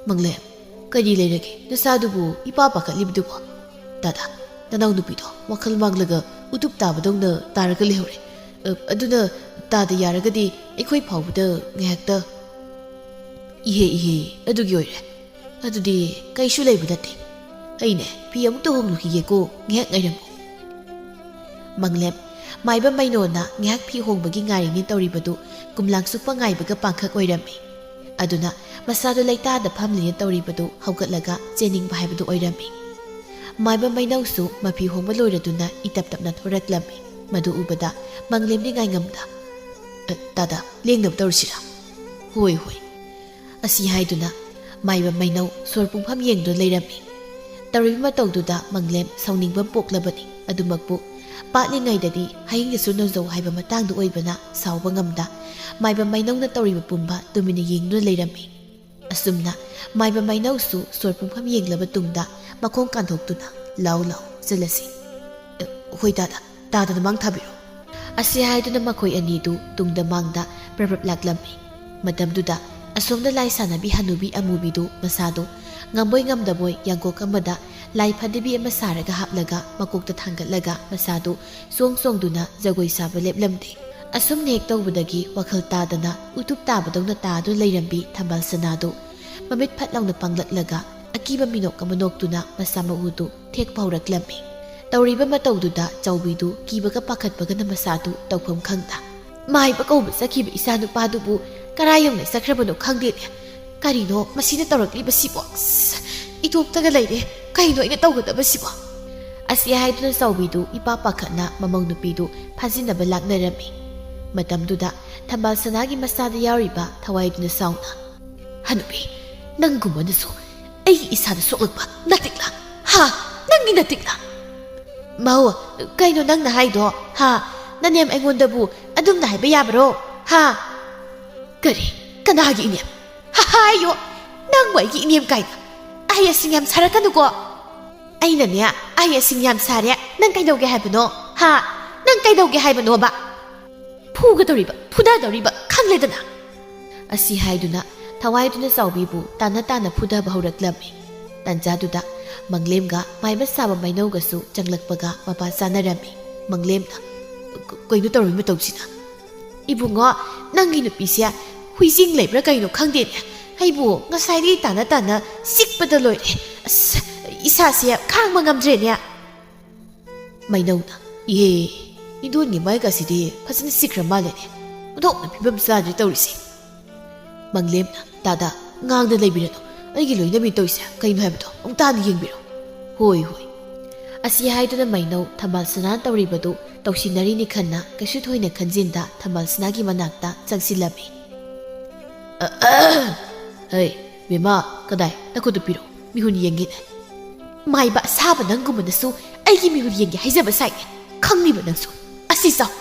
"ꯃꯪꯂꯦꯝ, ꯀꯔꯤ ꯂꯩꯔꯒꯦ? ꯅꯆꯥꯗꯨꯕꯨ ꯏꯄꯥ ꯄꯥꯈꯠꯂꯤꯕꯗꯨꯕꯣ?" "ꯇꯥꯗꯥ, ꯅꯅꯥꯎ ꯅꯨꯄꯤꯗꯣ ꯋꯥꯈꯜ ꯃꯥꯡꯂꯒ ꯎꯇꯨꯞ ꯇꯥꯕꯗꯧꯅ ꯇꯥꯔꯒ ꯂꯩꯍꯧꯔꯦ꯫ ꯑ, ꯑꯗꯨꯅ ꯇꯥꯗ ꯌꯥꯔꯒꯗꯤ ꯑꯩꯈꯣꯏ ꯐꯥꯎꯕꯗ ꯉꯥꯏꯍꯥꯛꯇ꯫" "ꯏꯍꯦ, ꯏꯍꯦ, ꯑꯗꯨꯒꯤ ꯑꯣꯏꯔꯦ꯫ ꯑꯗꯨꯗꯤ ꯀꯩꯁꯨ ꯂꯩꯕ ꯅꯠꯇꯦ꯫ ꯑꯩꯅꯦ ꯐꯤ ꯑꯃꯨꯛꯇ ꯍꯣꯡꯂꯨꯈꯤꯒꯦꯀꯣ, ꯉꯥꯏꯍꯥꯛ ꯉꯥꯏꯔꯝꯃꯨ꯫" ꯃꯪꯂꯦꯝ, ꯃꯥꯏꯕ ꯃꯩꯅꯧꯅ ꯉꯥꯏꯍꯥꯛ ꯐꯤ ꯍꯣꯡꯕꯒꯤ ꯉꯥꯏꯔꯤꯅꯦ ꯇꯧꯔꯤꯕꯗꯨ ꯀꯨꯝꯂꯥꯡ ꯆꯨꯞꯄ ꯉꯥꯏꯕꯒ ꯄꯥꯡꯈꯛ ꯑꯣꯏꯔꯝꯃꯤ꯫ ꯑꯗꯨꯅ ꯃꯁꯥꯗꯨ ꯂꯩꯇꯥꯗ ꯐꯝꯂꯤꯅ ꯇꯧꯔꯤꯕꯗꯨ ꯍꯧꯒꯠꯂꯒ ꯆꯦꯟꯅꯤꯡꯕ ꯍꯥꯏꯕꯗꯨ ꯑꯣꯏꯔꯝꯃꯤ꯫ ꯃꯥꯏꯕ ꯃꯩꯅꯧꯁꯨ ꯃꯐꯤ ꯍꯣꯡꯕ ꯂꯣꯏꯔꯗꯨꯅ ꯏꯇꯞ ꯇꯞꯅ ꯊꯣꯔꯛꯂꯝꯃꯤ꯫ ꯃꯗꯨ ꯎꯕꯗ ꯃꯪꯂꯦꯝꯗꯤ ꯉꯥꯏꯉꯝꯗ, "ꯑ, ꯇꯥꯗ, ꯂꯦꯡꯅꯕ ꯇꯧꯔꯁꯤꯔꯥ?" "ꯍꯣꯏ, ꯍꯣꯏ꯫" ꯑꯁꯤ ꯍꯥꯏꯗꯨꯅ ꯃꯥꯏꯕ ꯃꯩꯅꯧ ꯁꯣꯔ ꯄꯨꯡꯐꯝ ꯌꯦꯡꯗꯨꯅ ꯂꯩꯔꯝꯃꯤ꯫ ꯇꯧꯔꯤꯕ ꯃꯇꯧꯗꯨꯗ ꯃꯪꯂꯦꯝ ꯁꯥꯎꯅꯤꯡꯕ ꯄꯣꯛꯂꯕꯅꯤ꯫ ꯑꯗꯨꯃꯛꯄꯨ ꯄꯥꯠꯂꯤꯉꯩꯗꯗꯤ ꯍꯌꯦꯡꯗꯁꯨ ꯅꯧꯖꯧ ꯍꯥꯏꯕ ꯃꯇꯥꯡꯗ ꯑꯣꯏꯕꯅ ꯁꯥꯎꯕ ꯉꯝꯗ ꯃꯥꯏꯕ ꯃꯩꯅꯧꯅ ꯇꯧꯔꯤꯕ ꯄꯨꯝꯕ ꯇꯨꯃꯤꯟꯅ ꯌꯦꯡꯗꯨꯅ ꯂꯩꯔꯝꯃꯤ꯫ ꯑꯁꯨꯝꯅ ꯃꯥꯏꯕ ꯃꯩꯅꯧꯁꯨ ꯁꯣꯔ ꯄꯨꯡꯐꯝ ꯌꯦꯡꯂꯕ ꯇꯨꯡꯗ ꯃꯈꯣꯡ ꯀꯥꯟꯊꯣꯛꯇꯨꯅ, "ꯂꯥꯎ, ꯂꯥꯎ, ꯆꯠꯂꯁꯤ꯫" "ꯑ, ꯍꯣꯏ ꯇꯥꯗ, ꯇꯥꯗꯅ ꯃꯥꯡ ꯊꯥꯕꯤꯔꯣ꯫" ꯑꯁꯤ ꯍꯥꯏꯗꯨꯅ ꯃꯈꯣꯏ ꯑꯅꯤꯗꯨ ꯇꯨꯡꯗ ꯃꯥꯡꯗ ꯄ꯭ꯔꯞ ꯄ꯭ꯔꯞ ꯂꯥꯛꯂꯝꯃꯤ꯫ ꯃꯇꯝꯗꯨꯗ ꯑꯁꯣꯝꯗ ꯂꯥꯏ ꯁꯥꯟꯅꯕꯤ ꯍꯅꯨꯕꯤ ꯑꯃꯨꯕꯤꯗꯨ ꯃꯁꯥꯗꯨ ꯉꯝꯕꯣꯏ ꯉꯝꯗꯕꯣꯏ ꯌꯥꯡꯀꯣꯛ ꯑꯃꯗ ꯂꯥꯏ ꯐꯗꯤꯕꯤ ꯑꯃ ꯁꯥꯔꯒ ꯍꯥꯞꯂꯒ ꯃꯀꯣꯛꯇ ꯊꯥꯡꯒꯠꯂꯒ ꯃꯁꯥꯗꯨ ꯆꯣꯡ ꯆꯣꯡꯗꯨꯅ ꯖꯒꯣꯏ ꯁꯥꯕ ꯂꯦꯞꯂꯝꯗꯦ꯫ ꯑꯁꯨꯝꯅ ꯍꯦꯛ ꯇꯧꯕꯗꯒꯤ ꯋꯥꯈꯜ ꯇꯥꯗꯅ ꯎꯇꯨꯞ ꯇꯥꯕꯗꯧꯅ ꯇꯥꯗꯨꯅ ꯂꯩꯔꯝꯕꯤ ꯊꯝꯕꯥꯜ ꯁꯅꯥꯗꯨ ꯃꯃꯤꯠ ꯐꯠ ꯂꯥꯎꯅ ꯄꯥꯡꯂꯛꯂꯒ ꯑꯀꯤꯕ ꯃꯤꯅꯣꯛ ꯑꯃ ꯅꯣꯛꯇꯨꯅ ꯃꯁꯥ ꯃꯎꯗꯨ ꯊꯦꯛꯄ ꯍꯧꯔꯛꯂꯝꯃꯤ꯫ ꯇꯧꯔꯤꯕ ꯃꯇꯧꯗꯨꯗ ꯆꯥꯎꯕꯤꯗꯨ ꯀꯤꯕꯒ ꯄꯥꯈꯠꯄꯒꯅ ꯃꯁꯥꯗꯨ ꯇꯧꯐꯝ ꯈꯪꯗ, "ꯃꯥꯏꯕ ꯀꯧꯕ ꯆꯠꯈꯤꯕ ꯏꯆꯥ ꯅꯨꯄꯥꯗꯨꯕꯨ ꯀꯔꯥꯏ ꯌꯧꯅ ꯆꯠꯈ꯭ꯔꯕꯅꯣ ꯈꯪꯗꯦꯅꯦ꯫ ꯀꯔꯤꯅꯣ ꯃꯁꯤꯅ ꯇꯧꯔꯛꯂꯤꯕꯁꯤꯕꯣ? ꯑꯁ!" "ꯏꯇꯣꯝꯇꯒ ꯂꯩꯔꯦ, ꯀꯩꯅꯣ ꯑꯩꯅ ꯇꯧꯒꯗꯕꯁꯤꯕꯣ?" ꯑꯁꯤ ꯍꯥꯏꯗꯨꯅ ꯆꯥꯎꯕꯤꯗꯨ ꯏꯄꯥ ꯄꯥꯈꯠꯅ ꯃꯃꯧ ꯅꯨꯄꯤꯗꯨ ꯐꯥꯖꯤꯟꯅꯕ ꯂꯥꯛꯅꯔꯝꯃꯤ꯫ ꯃꯇꯝꯗꯨꯗ ꯊꯝꯕꯥꯜ ꯁꯅꯥꯒꯤ ꯃꯆꯥꯗ ꯌꯥꯎꯔꯤꯕ ꯊꯋꯥꯏꯗꯨꯅ ꯁꯥꯎꯅ, "ꯍꯅꯨꯕꯤ, ꯅꯪꯒꯨꯝꯕꯅꯁꯨ ꯑꯩꯒꯤ ꯏꯁꯥꯗ ꯁꯣꯛꯂꯛꯄ ꯅꯇꯤꯛꯂꯥ? ꯍꯥ? ꯅꯪꯒꯤ ꯅꯇꯤꯛꯂꯥ?" "ꯃꯧ, ꯀꯩꯅꯣ ꯅꯪꯅ ꯍꯥꯏꯗꯣ? ꯍꯥ? ꯅꯅꯦꯝ ꯑꯩꯉꯣꯟꯗꯕꯨ ꯑꯗꯨꯝꯅ ꯍꯥꯏꯕ ꯌꯥꯕ꯭ꯔꯣ? ꯍꯥ?" "ꯀꯔꯤ? ꯀꯅꯥꯒꯤ ꯏꯅꯦꯝ? ꯍꯥ, ꯍꯥꯏꯌꯣ, ꯅꯪꯕꯨ ꯑꯩꯒꯤ ꯏꯅꯦꯝ ꯀꯥꯏꯅ? ꯑꯍꯩ ꯑꯁꯤꯡ ꯌꯥꯝ ꯁꯥꯔꯛꯀꯅꯨꯀꯣ꯫ ꯑꯩꯅꯅꯦ, ꯑꯍꯩ ꯑꯁꯤꯡ ꯌꯥꯝ ꯁꯥꯔꯦ, ꯅꯪ ꯀꯩꯗꯧꯒꯦ ꯍꯥꯏꯕꯅꯣ? ꯍꯥ? ꯅꯪ ꯀꯩꯗꯧꯒꯦ ꯍꯥꯏꯕꯅꯣꯕ? ꯐꯨꯒꯗꯧꯔꯤꯕ, ꯐꯨꯗꯗꯧꯔꯤꯕ ꯈꯪꯂꯦꯗꯅ?" ꯑꯁꯤ ꯍꯥꯏꯗꯨꯅ ꯊꯋꯥꯏꯗꯨꯅ ꯆꯥꯎꯕꯤꯕꯨ ꯇꯥꯅ ꯇꯥꯅ ꯐꯨꯗꯕ ꯍꯧꯔꯛꯂꯝꯃꯤ꯫ ꯇꯟꯖꯥꯗꯨꯗ ꯃꯪꯂꯦꯝꯒ ꯃꯥꯏꯕ ꯁꯥꯕ ꯃꯩꯅꯧꯒꯁꯨ ꯆꯪꯂꯛꯄꯒ ꯃꯄꯥ ꯆꯥꯅꯔꯝꯃꯤ꯫ ꯃꯪꯂꯦꯝꯅ, "ꯀ-, ꯀꯩꯅꯣ ꯇꯧꯔꯤ ꯃꯇꯧꯁꯤꯅ? ꯏꯕꯨꯡꯉꯣ, ꯅꯪꯒꯤ ꯅꯨꯄꯤꯁꯦ ꯍꯨꯏꯖꯤꯡ ꯂꯩꯕ꯭ꯔꯥ ꯀꯩꯅꯣ ꯈꯪꯗꯦꯅꯦ꯫ ꯑꯩꯕꯨ ꯉꯁꯥꯏꯗꯒꯤ ꯇꯥꯅ ꯇꯥꯅ ꯆꯤꯛꯄꯗ ꯂꯣꯏꯔꯦ꯫ ꯑꯁ, ꯏꯁꯥꯁꯦ ꯈꯥꯡꯕ ꯉꯝꯗ꯭ꯔꯦꯅꯦ꯫" ꯃꯩꯅꯧꯅ, "ꯏꯍꯦ, ꯏꯗꯣꯟꯒꯤ ꯃꯥꯏꯒꯁꯤꯗꯤ ꯐꯖꯅ ꯆꯤꯛꯈ꯭ꯔ ꯃꯥꯜꯂꯦꯅꯦ꯫ ꯑꯣꯟꯊꯣꯛꯅ ꯐꯤꯕꯝ ꯆꯥꯗ꯭ꯔꯦ ꯇꯧꯔꯤꯁꯦ꯫" ꯃꯪꯂꯦꯝꯅ, "ꯇꯥꯗ, ꯉꯥꯡꯗ ꯂꯩꯕꯤꯔꯅꯨ꯫ ꯑꯩꯒꯤ ꯂꯣꯏꯅꯕꯤ ꯇꯧꯔꯤꯁꯦ ꯀꯩꯅꯣ ꯍꯥꯏꯕꯗꯣ ꯑꯃꯨꯛꯇ ꯍꯥꯟꯅ ꯌꯦꯡꯕꯤꯔꯣ꯫" "ꯍꯣꯏ, ꯍꯣꯏ꯫" ꯑꯁꯤ ꯍꯥꯏꯗꯨꯅ ꯃꯩꯅꯧ ꯊꯝꯕꯥꯜ ꯁꯅꯥ ꯇꯧꯔꯤꯕꯗꯨ ꯇꯧꯁꯤꯟꯅꯔꯤꯅꯤ ꯈꯟꯅ ꯀꯩꯁꯨ ꯊꯣꯏꯅ ꯈꯟꯖꯤꯟꯗ ꯊꯝꯕꯥꯜ ꯁꯅꯥꯒꯤ ꯃꯅꯥꯛꯇ ꯆꯪꯁꯤꯜꯂꯝꯃꯤ꯫ "ꯍꯩ, ꯕꯦꯝꯃ, ꯀꯗꯥꯏ? ꯅꯈꯨꯠꯇꯨ ꯄꯤꯔꯛꯎ, ꯃꯤꯍꯨꯟ ꯌꯦꯡꯒꯦꯅꯦ꯫" "ꯃꯥꯏꯕ ꯑꯁꯥꯕ ꯅꯪꯒꯨꯝꯕꯅꯁꯨ ꯑꯩꯒꯤ ꯃꯤꯍꯨꯟ ꯌꯦꯡꯒꯦ ꯍꯥꯏꯖꯕ ꯁꯥꯏꯅꯦ꯫ ꯈꯪꯂꯤꯕ ꯅꯪꯁꯨ꯫ ꯑꯁꯤ ꯆꯥꯎ꯫"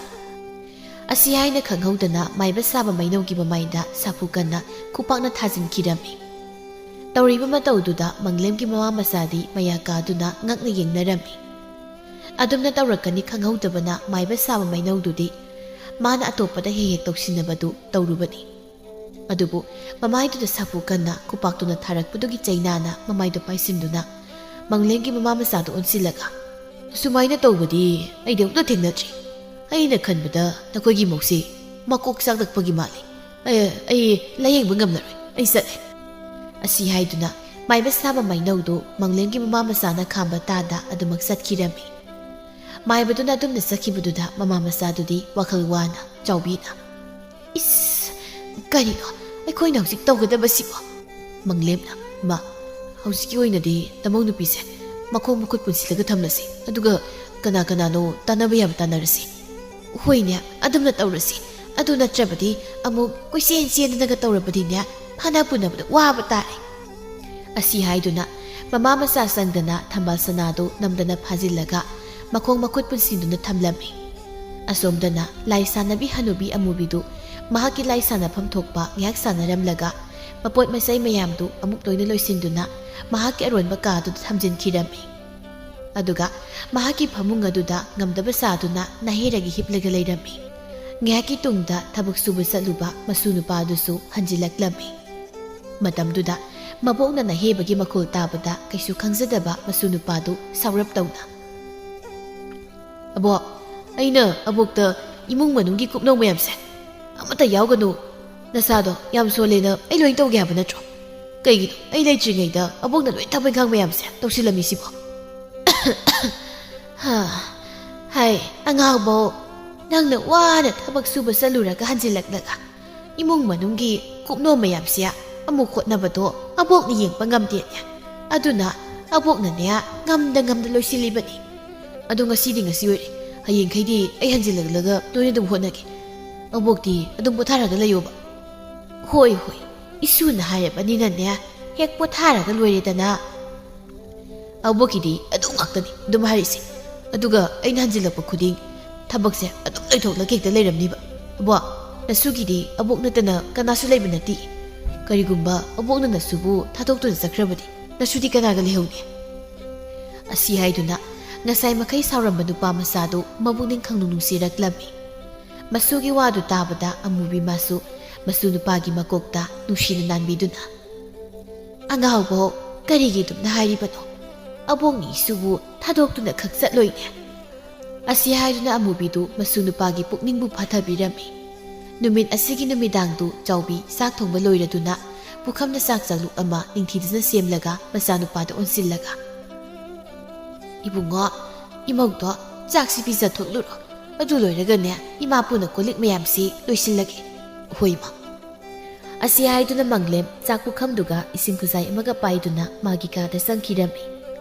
ꯑꯁꯤ ꯍꯥꯏꯅ ꯈꯪꯍꯧꯗꯅ ꯃꯥꯏꯕ ꯁꯥꯕ ꯃꯩꯅꯧꯒꯤ ꯃꯃꯥꯏꯗ ꯁꯥꯐꯨ ꯀꯟꯅ ꯈꯨꯄꯥꯛꯅ ꯊꯥꯖꯤꯟꯈꯤꯔꯝꯃꯤ꯫ ꯇꯧꯔꯤꯕ ꯃꯇꯧꯗꯨꯗ ꯃꯪꯂꯦꯝꯒꯤ ꯃꯃꯥ ꯃꯆꯥꯗꯤ ꯃꯌꯥ ꯀꯥꯗꯨꯅ ꯉꯛꯅ ꯌꯦꯡꯅꯔꯝꯃꯤ꯫ ꯑꯗꯨꯝꯅ ꯇꯧꯔꯛꯀꯅꯤ ꯈꯪꯍꯧꯗꯕꯅ ꯃꯥꯏꯕ ꯁꯥꯕ ꯃꯩꯅꯧꯗꯨꯗꯤ ꯃꯥꯅ ꯑꯇꯣꯞꯄꯗ ꯍꯦꯛ ꯍꯦꯛ ꯇꯧꯁꯤꯟꯅꯕꯗꯨ ꯇꯧꯔꯨꯕꯅꯤ꯫ ꯑꯗꯨꯕꯨ ꯃꯃꯥꯏꯗꯨꯗ ꯁꯥꯐꯨ ꯀꯟꯅ ꯈꯨꯄꯥꯛꯇꯨꯅ ꯊꯥꯔꯛꯄꯗꯨꯒꯤ ꯆꯩꯅꯥꯅ ꯃꯃꯥꯏꯗꯨ ꯄꯥꯏꯁꯤꯟꯗꯨꯅ ꯃꯪꯂꯦꯝꯒꯤ ꯃꯃꯥ ꯃꯆꯥꯗꯨ ꯑꯣꯟꯁꯤꯜꯂꯒ, "ꯑꯁꯨꯃꯥꯏꯅ ꯇꯧꯕꯗꯤ ꯑꯩꯗꯤ ꯑꯃꯨꯛꯇ ꯊꯦꯡꯅꯗ꯭ꯔꯤ꯫ ꯑꯩꯅ ꯈꯟꯕꯗ ꯅꯈꯣꯏꯒꯤ ꯃꯧꯁꯤ ꯃꯀꯣꯛ ꯆꯥꯛꯂꯛꯄꯒꯤ ꯃꯥꯜꯂꯤ꯫ ꯑꯦ, ꯑꯩ ꯂꯥꯌꯦꯡꯕ ꯉꯝꯂꯔꯣꯏ, ꯑꯩ ꯆꯠꯂꯦ꯫" ꯑꯁꯤ ꯍꯥꯏꯗꯨꯅ ꯃꯥꯏꯕ ꯁꯥꯕ ꯃꯩꯅꯧꯗꯨ ꯃꯪꯂꯦꯝꯒꯤ ꯃꯃꯥ ꯃꯆꯥꯅ ꯈꯥꯝꯕ ꯇꯥꯗ ꯑꯗꯨꯃꯛ ꯆꯠꯈꯤꯔꯝꯃꯤ꯫ ꯃꯥꯏꯕꯗꯨꯅ ꯑꯗꯨꯝꯅ ꯆꯠꯈꯤꯕꯗꯨꯗ ꯃꯃꯥ ꯃꯆꯥꯗꯨꯗꯤ ꯋꯥꯈꯜ ꯋꯥꯅ ꯆꯥꯎꯕꯤꯅ, "ꯏꯁ, ꯀꯔꯤꯅꯣ ꯑꯩꯈꯣꯏꯅ ꯍꯧꯖꯤꯛ ꯇꯧꯒꯗꯕꯁꯤꯕꯣ?" ꯃꯪꯂꯦꯝꯅ, "ꯃꯥ, ꯍꯧꯖꯤꯛꯀꯤ ꯑꯣꯏꯅꯗꯤ ꯅꯃꯧ ꯅꯨꯄꯤꯁꯦ ꯃꯈꯣꯡ ꯃꯈꯨꯠ ꯄꯨꯟꯁꯤꯜꯂꯒ ꯊꯝꯂꯁꯤ, ꯑꯗꯨꯒ ꯀꯅꯥ ꯀꯅꯥꯅꯣ ꯇꯥꯟꯅꯕ ꯌꯥꯕ ꯇꯥꯟꯅꯔꯁꯤ꯫ ꯍꯣꯏꯅꯦ, ꯑꯗꯨꯝꯅ ꯇꯧꯔꯁꯤ꯫ ꯑꯗꯨ ꯅꯠꯇ꯭ꯔꯕꯗꯤ ꯑꯃꯨꯛ ꯀꯣꯏꯆꯦꯟ ꯆꯦꯟꯗꯅꯒ ꯇꯧꯔꯕꯗꯤꯅꯦ, ꯐꯥꯅ ꯄꯨꯅꯕꯗ ꯋꯥꯕ ꯇꯥꯔꯦ꯫ ꯑꯁꯤ ꯍꯥꯏꯗꯨꯅ ꯃꯃꯥ ꯃꯆꯥ ꯆꯪꯗꯅ ꯊꯝꯕꯥꯜ ꯁꯅꯥꯗꯨ ꯅꯝꯗꯅ ꯐꯥꯖꯤꯜꯂꯒ ꯃꯈꯣꯡ ꯃꯈꯨꯠ ꯄꯨꯟꯁꯤꯟꯗꯨꯅ ꯊꯝꯂꯝꯃꯤ꯫ ꯑꯁꯣꯝꯗꯅ ꯂꯥꯏ ꯁꯥꯟꯅꯕꯤ ꯍꯅꯨꯕꯤ ꯑꯃꯨꯕꯤꯗꯨ ꯃꯍꯥꯛꯀꯤ ꯂꯥꯏ ꯁꯥꯟꯅꯐꯝ ꯊꯣꯛꯄ ꯉꯥꯏꯍꯥꯛ ꯁꯥꯟꯅꯔꯝꯂꯒ ꯃꯄꯣꯠ ꯃꯆꯩ ꯃꯌꯥꯝꯗꯨ ꯑꯃꯨꯛ ꯂꯣꯏꯅ ꯂꯣꯏꯁꯤꯟꯗꯨꯅ ꯃꯍꯥꯛꯀꯤ ꯑꯔꯣꯟꯕ ꯀꯥꯗꯨꯗ ꯊꯝꯖꯤꯟꯈꯤꯔꯝꯃꯤ꯫ ꯑꯗꯨꯒ ꯃꯍꯥꯛꯀꯤ ꯐꯃꯨꯡ ꯑꯗꯨꯗ ꯉꯝꯗꯕ ꯁꯥꯗꯨꯅ ꯅꯥꯍꯦꯔꯒ ꯍꯤꯞꯂꯒ ꯂꯩꯔꯝꯃꯤ꯫ ꯉꯥꯏꯍꯥꯛꯀꯤ ꯇꯨꯡꯗ ꯊꯕꯛ ꯁꯨꯕ ꯆꯠꯂꯨꯕ ꯃꯁꯨ ꯅꯨꯄꯥꯗꯨꯁꯨ ꯍꯟꯖꯤꯜꯂꯛꯂꯝꯃꯤ꯫ ꯃꯇꯝꯗꯨꯗ ꯃꯕꯣꯛꯅ ꯅꯥꯍꯦꯕꯒꯤ ꯃꯈꯣꯜ ꯇꯥꯕꯗ ꯀꯩꯁꯨ ꯈꯪꯖꯗꯕ ꯃꯁꯨ ꯅꯨꯄꯥꯗꯨ ꯁꯥꯎꯔꯞ ꯇꯧꯅ, "ꯑꯕꯣꯛ, ꯑꯩꯅ ꯑꯕꯣꯛꯇ ꯏꯃꯨꯡ ꯃꯅꯨꯡꯒꯤ ꯀꯨꯞꯅꯣ ꯃꯌꯥꯝꯁꯦ ꯑꯃꯠꯇ ꯌꯥꯎꯒꯅꯨ, ꯅꯁꯥꯗꯣ ꯌꯥꯝ ꯁꯣꯜꯂꯦꯅ ꯑꯩ ꯂꯣꯏ ꯇꯧꯒꯦ ꯍꯥꯏꯕ ꯅꯠꯇ꯭ꯔꯣ? ꯀꯩꯒꯤꯅꯣ ꯑꯩ ꯂꯩꯇ꯭ꯔꯤꯉꯩꯗ ꯑꯕꯣꯛꯅ ꯂꯣꯏ ꯊꯕꯛ ꯏꯪꯈꯥꯡ ꯃꯌꯥꯝꯁꯦ ꯇꯧꯁꯤꯜꯂꯝꯃꯤꯁꯤꯕꯣ?" ꯍꯥꯏ, ꯑꯉꯥꯎꯕꯧ, ꯅꯪꯅ ꯋꯥꯅ ꯊꯕꯛ ꯁꯨꯕ ꯆꯠꯂꯨꯔꯒ ꯍꯟꯖꯤꯜꯂꯛꯂꯒ ꯏꯃꯨꯡ ꯃꯅꯨꯡꯒꯤ ꯀꯨꯞꯅꯣ ꯃꯌꯥꯝꯁꯦ ꯑꯃꯨꯛ ꯍꯣꯠꯅꯕꯗꯣ ꯑꯕꯣꯛꯅ ꯌꯦꯡꯕ ꯉꯝꯗꯦꯅꯦ꯫ ꯑꯗꯨꯅ ꯑꯕꯣꯛꯅꯅꯦ ꯉꯝꯗ ꯉꯝꯗ ꯂꯣꯏꯁꯤꯜꯂꯤꯕꯅꯤ꯫ ꯑꯗꯣ ꯉꯁꯤꯗꯤ ꯉꯁꯤ ꯑꯣꯏꯔꯦ, ꯍꯌꯦꯡꯈꯩꯗꯤ ꯑꯩ ꯍꯟꯖꯤꯜꯂꯛꯂꯒ ꯂꯣꯏꯅ ꯑꯗꯨꯝ ꯍꯣꯠꯅꯒꯦ꯫ ꯑꯕꯣꯛꯇꯤ ꯑꯗꯨꯝ ꯄꯣꯊꯥꯔꯒ ꯂꯩꯌꯣꯕ꯫ ꯍꯣꯏ ꯍꯣꯏ, ꯏꯁꯨꯅ ꯍꯥꯏꯔꯕꯅꯤꯅꯅꯦ, ꯍꯦꯛ ꯄꯣꯊꯥꯔꯒ ꯂꯣꯏꯔꯦꯗꯅ꯫ ꯑꯕꯣꯛꯀꯤꯗꯤ ꯑꯗꯨ ꯉꯥꯛꯇꯅꯤ ꯑꯗꯨꯝ ꯍꯥꯏꯔꯤꯁꯦ꯫ ꯑꯗꯨꯒ ꯑꯩꯅ ꯍꯟꯖꯤꯜꯂꯛꯄ ꯈꯨꯗꯤꯡ ꯊꯕꯛꯁꯦ ꯑꯗꯨꯝ ꯂꯣꯏꯊꯣꯛꯂꯒ ꯍꯦꯛꯇ ꯂꯩꯔꯝꯅꯤꯕ꯫ ꯑꯕꯣꯛ, ꯅꯁꯨꯒꯤꯗꯤ ꯑꯕꯣꯛ ꯅꯠꯇꯅ ꯀꯅꯥꯁꯨ ꯂꯩꯕ ꯅꯠꯇꯦ꯫ ꯀꯔꯤꯒꯨꯝꯕ ꯑꯕꯣꯛꯅ ꯅꯁꯨꯕꯨ ꯊꯥꯗꯣꯛꯇꯨꯅ ꯆꯠꯈ꯭ꯔꯕꯗꯤ ꯅꯁꯨꯗꯤ ꯀꯅꯥꯒ ꯂꯩꯍꯧꯅꯤ? ꯑꯁꯤ ꯍꯥꯏꯗꯨꯅ ꯉꯁꯥꯏ ꯃꯈꯩ ꯁꯥꯎꯔꯝꯕ ꯅꯨꯄꯥ ꯃꯆꯥꯗꯨ ꯃꯕꯨꯛꯅꯤꯡ ꯈꯪꯅꯨꯡ ꯅꯨꯡꯁꯤꯔꯛꯂꯝꯃꯤ꯫ ꯃꯁꯨꯒꯤ ꯋꯥꯗꯨ ꯇꯥꯕꯗ ꯑꯃꯨꯕꯤ ꯃꯥꯁꯨ ꯃꯁꯨ ꯅꯨꯄꯥꯒꯤ ꯃꯀꯣꯛꯇ ꯅꯨꯡꯁꯤꯅ ꯅꯥꯟꯕꯤꯗꯨꯅ, "ꯑꯉꯥꯎꯕꯧ, ꯀꯔꯤꯒꯤ ꯑꯗꯨꯝꯅ ꯍꯥꯏꯔꯤꯕꯅꯣ? ꯑꯕꯣꯛꯅꯤ ꯏꯁꯨꯕꯨ ꯊꯥꯗꯣꯛꯇꯨꯅ ꯈꯛ ꯆꯠꯂꯣꯏꯅꯦ?" ꯑꯁꯤ ꯍꯥꯏꯗꯨꯅ ꯑꯃꯨꯕꯤꯗꯨ ꯃꯁꯨ ꯅꯨꯄꯥꯒꯤ ꯄꯨꯛꯅꯤꯡꯕꯨ ꯐꯥꯊꯕꯤꯔꯝꯃꯤ꯫ ꯅꯨꯃꯤꯠ ꯑꯁꯤꯒꯤ ꯅꯨꯃꯤꯗꯥꯡꯗꯨ ꯆꯥꯎꯕꯤ ꯆꯥꯛ ꯊꯣꯡꯕ ꯂꯣꯏꯔꯗꯨꯅ ꯄꯨꯈꯝꯗ ꯆꯥꯛ ꯆꯥꯛꯂꯨꯛ ꯑꯃ ꯅꯤꯡꯊꯤꯖꯅ ꯁꯦꯝꯂꯒ ꯃꯆꯥꯅꯨꯄꯥꯗ ꯑꯣꯟꯁꯤꯜꯂꯒ, "ꯏꯕꯨꯡꯉꯣ, ꯏꯃꯧꯗꯣ ꯆꯥꯛꯁꯤ ꯄꯤꯖꯊꯣꯛꯂꯨꯔꯣ꯫ ꯑꯗꯨ ꯂꯣꯏꯔꯒꯅꯦ ꯏꯃꯥꯄꯨꯅ ꯀꯣꯜꯂꯤꯛ ꯃꯌꯥꯝꯁꯤ ꯂꯣꯏꯁꯤꯜꯂꯒꯦ꯫" "ꯍꯣꯏ ꯏꯃꯥ꯫" ꯑꯁꯤ ꯍꯥꯏꯗꯨꯅ ꯃꯪꯂꯦꯝ ꯆꯥꯛ ꯄꯨꯈꯝꯗꯨꯒ ꯏꯁꯤꯡ ꯈꯨꯖꯥꯏ ꯑꯃꯒ ꯄꯥꯏꯗꯨꯅ ꯃꯥꯒꯤ ꯀꯥꯗ ꯆꯪꯈꯤꯔꯝꯃꯤ꯫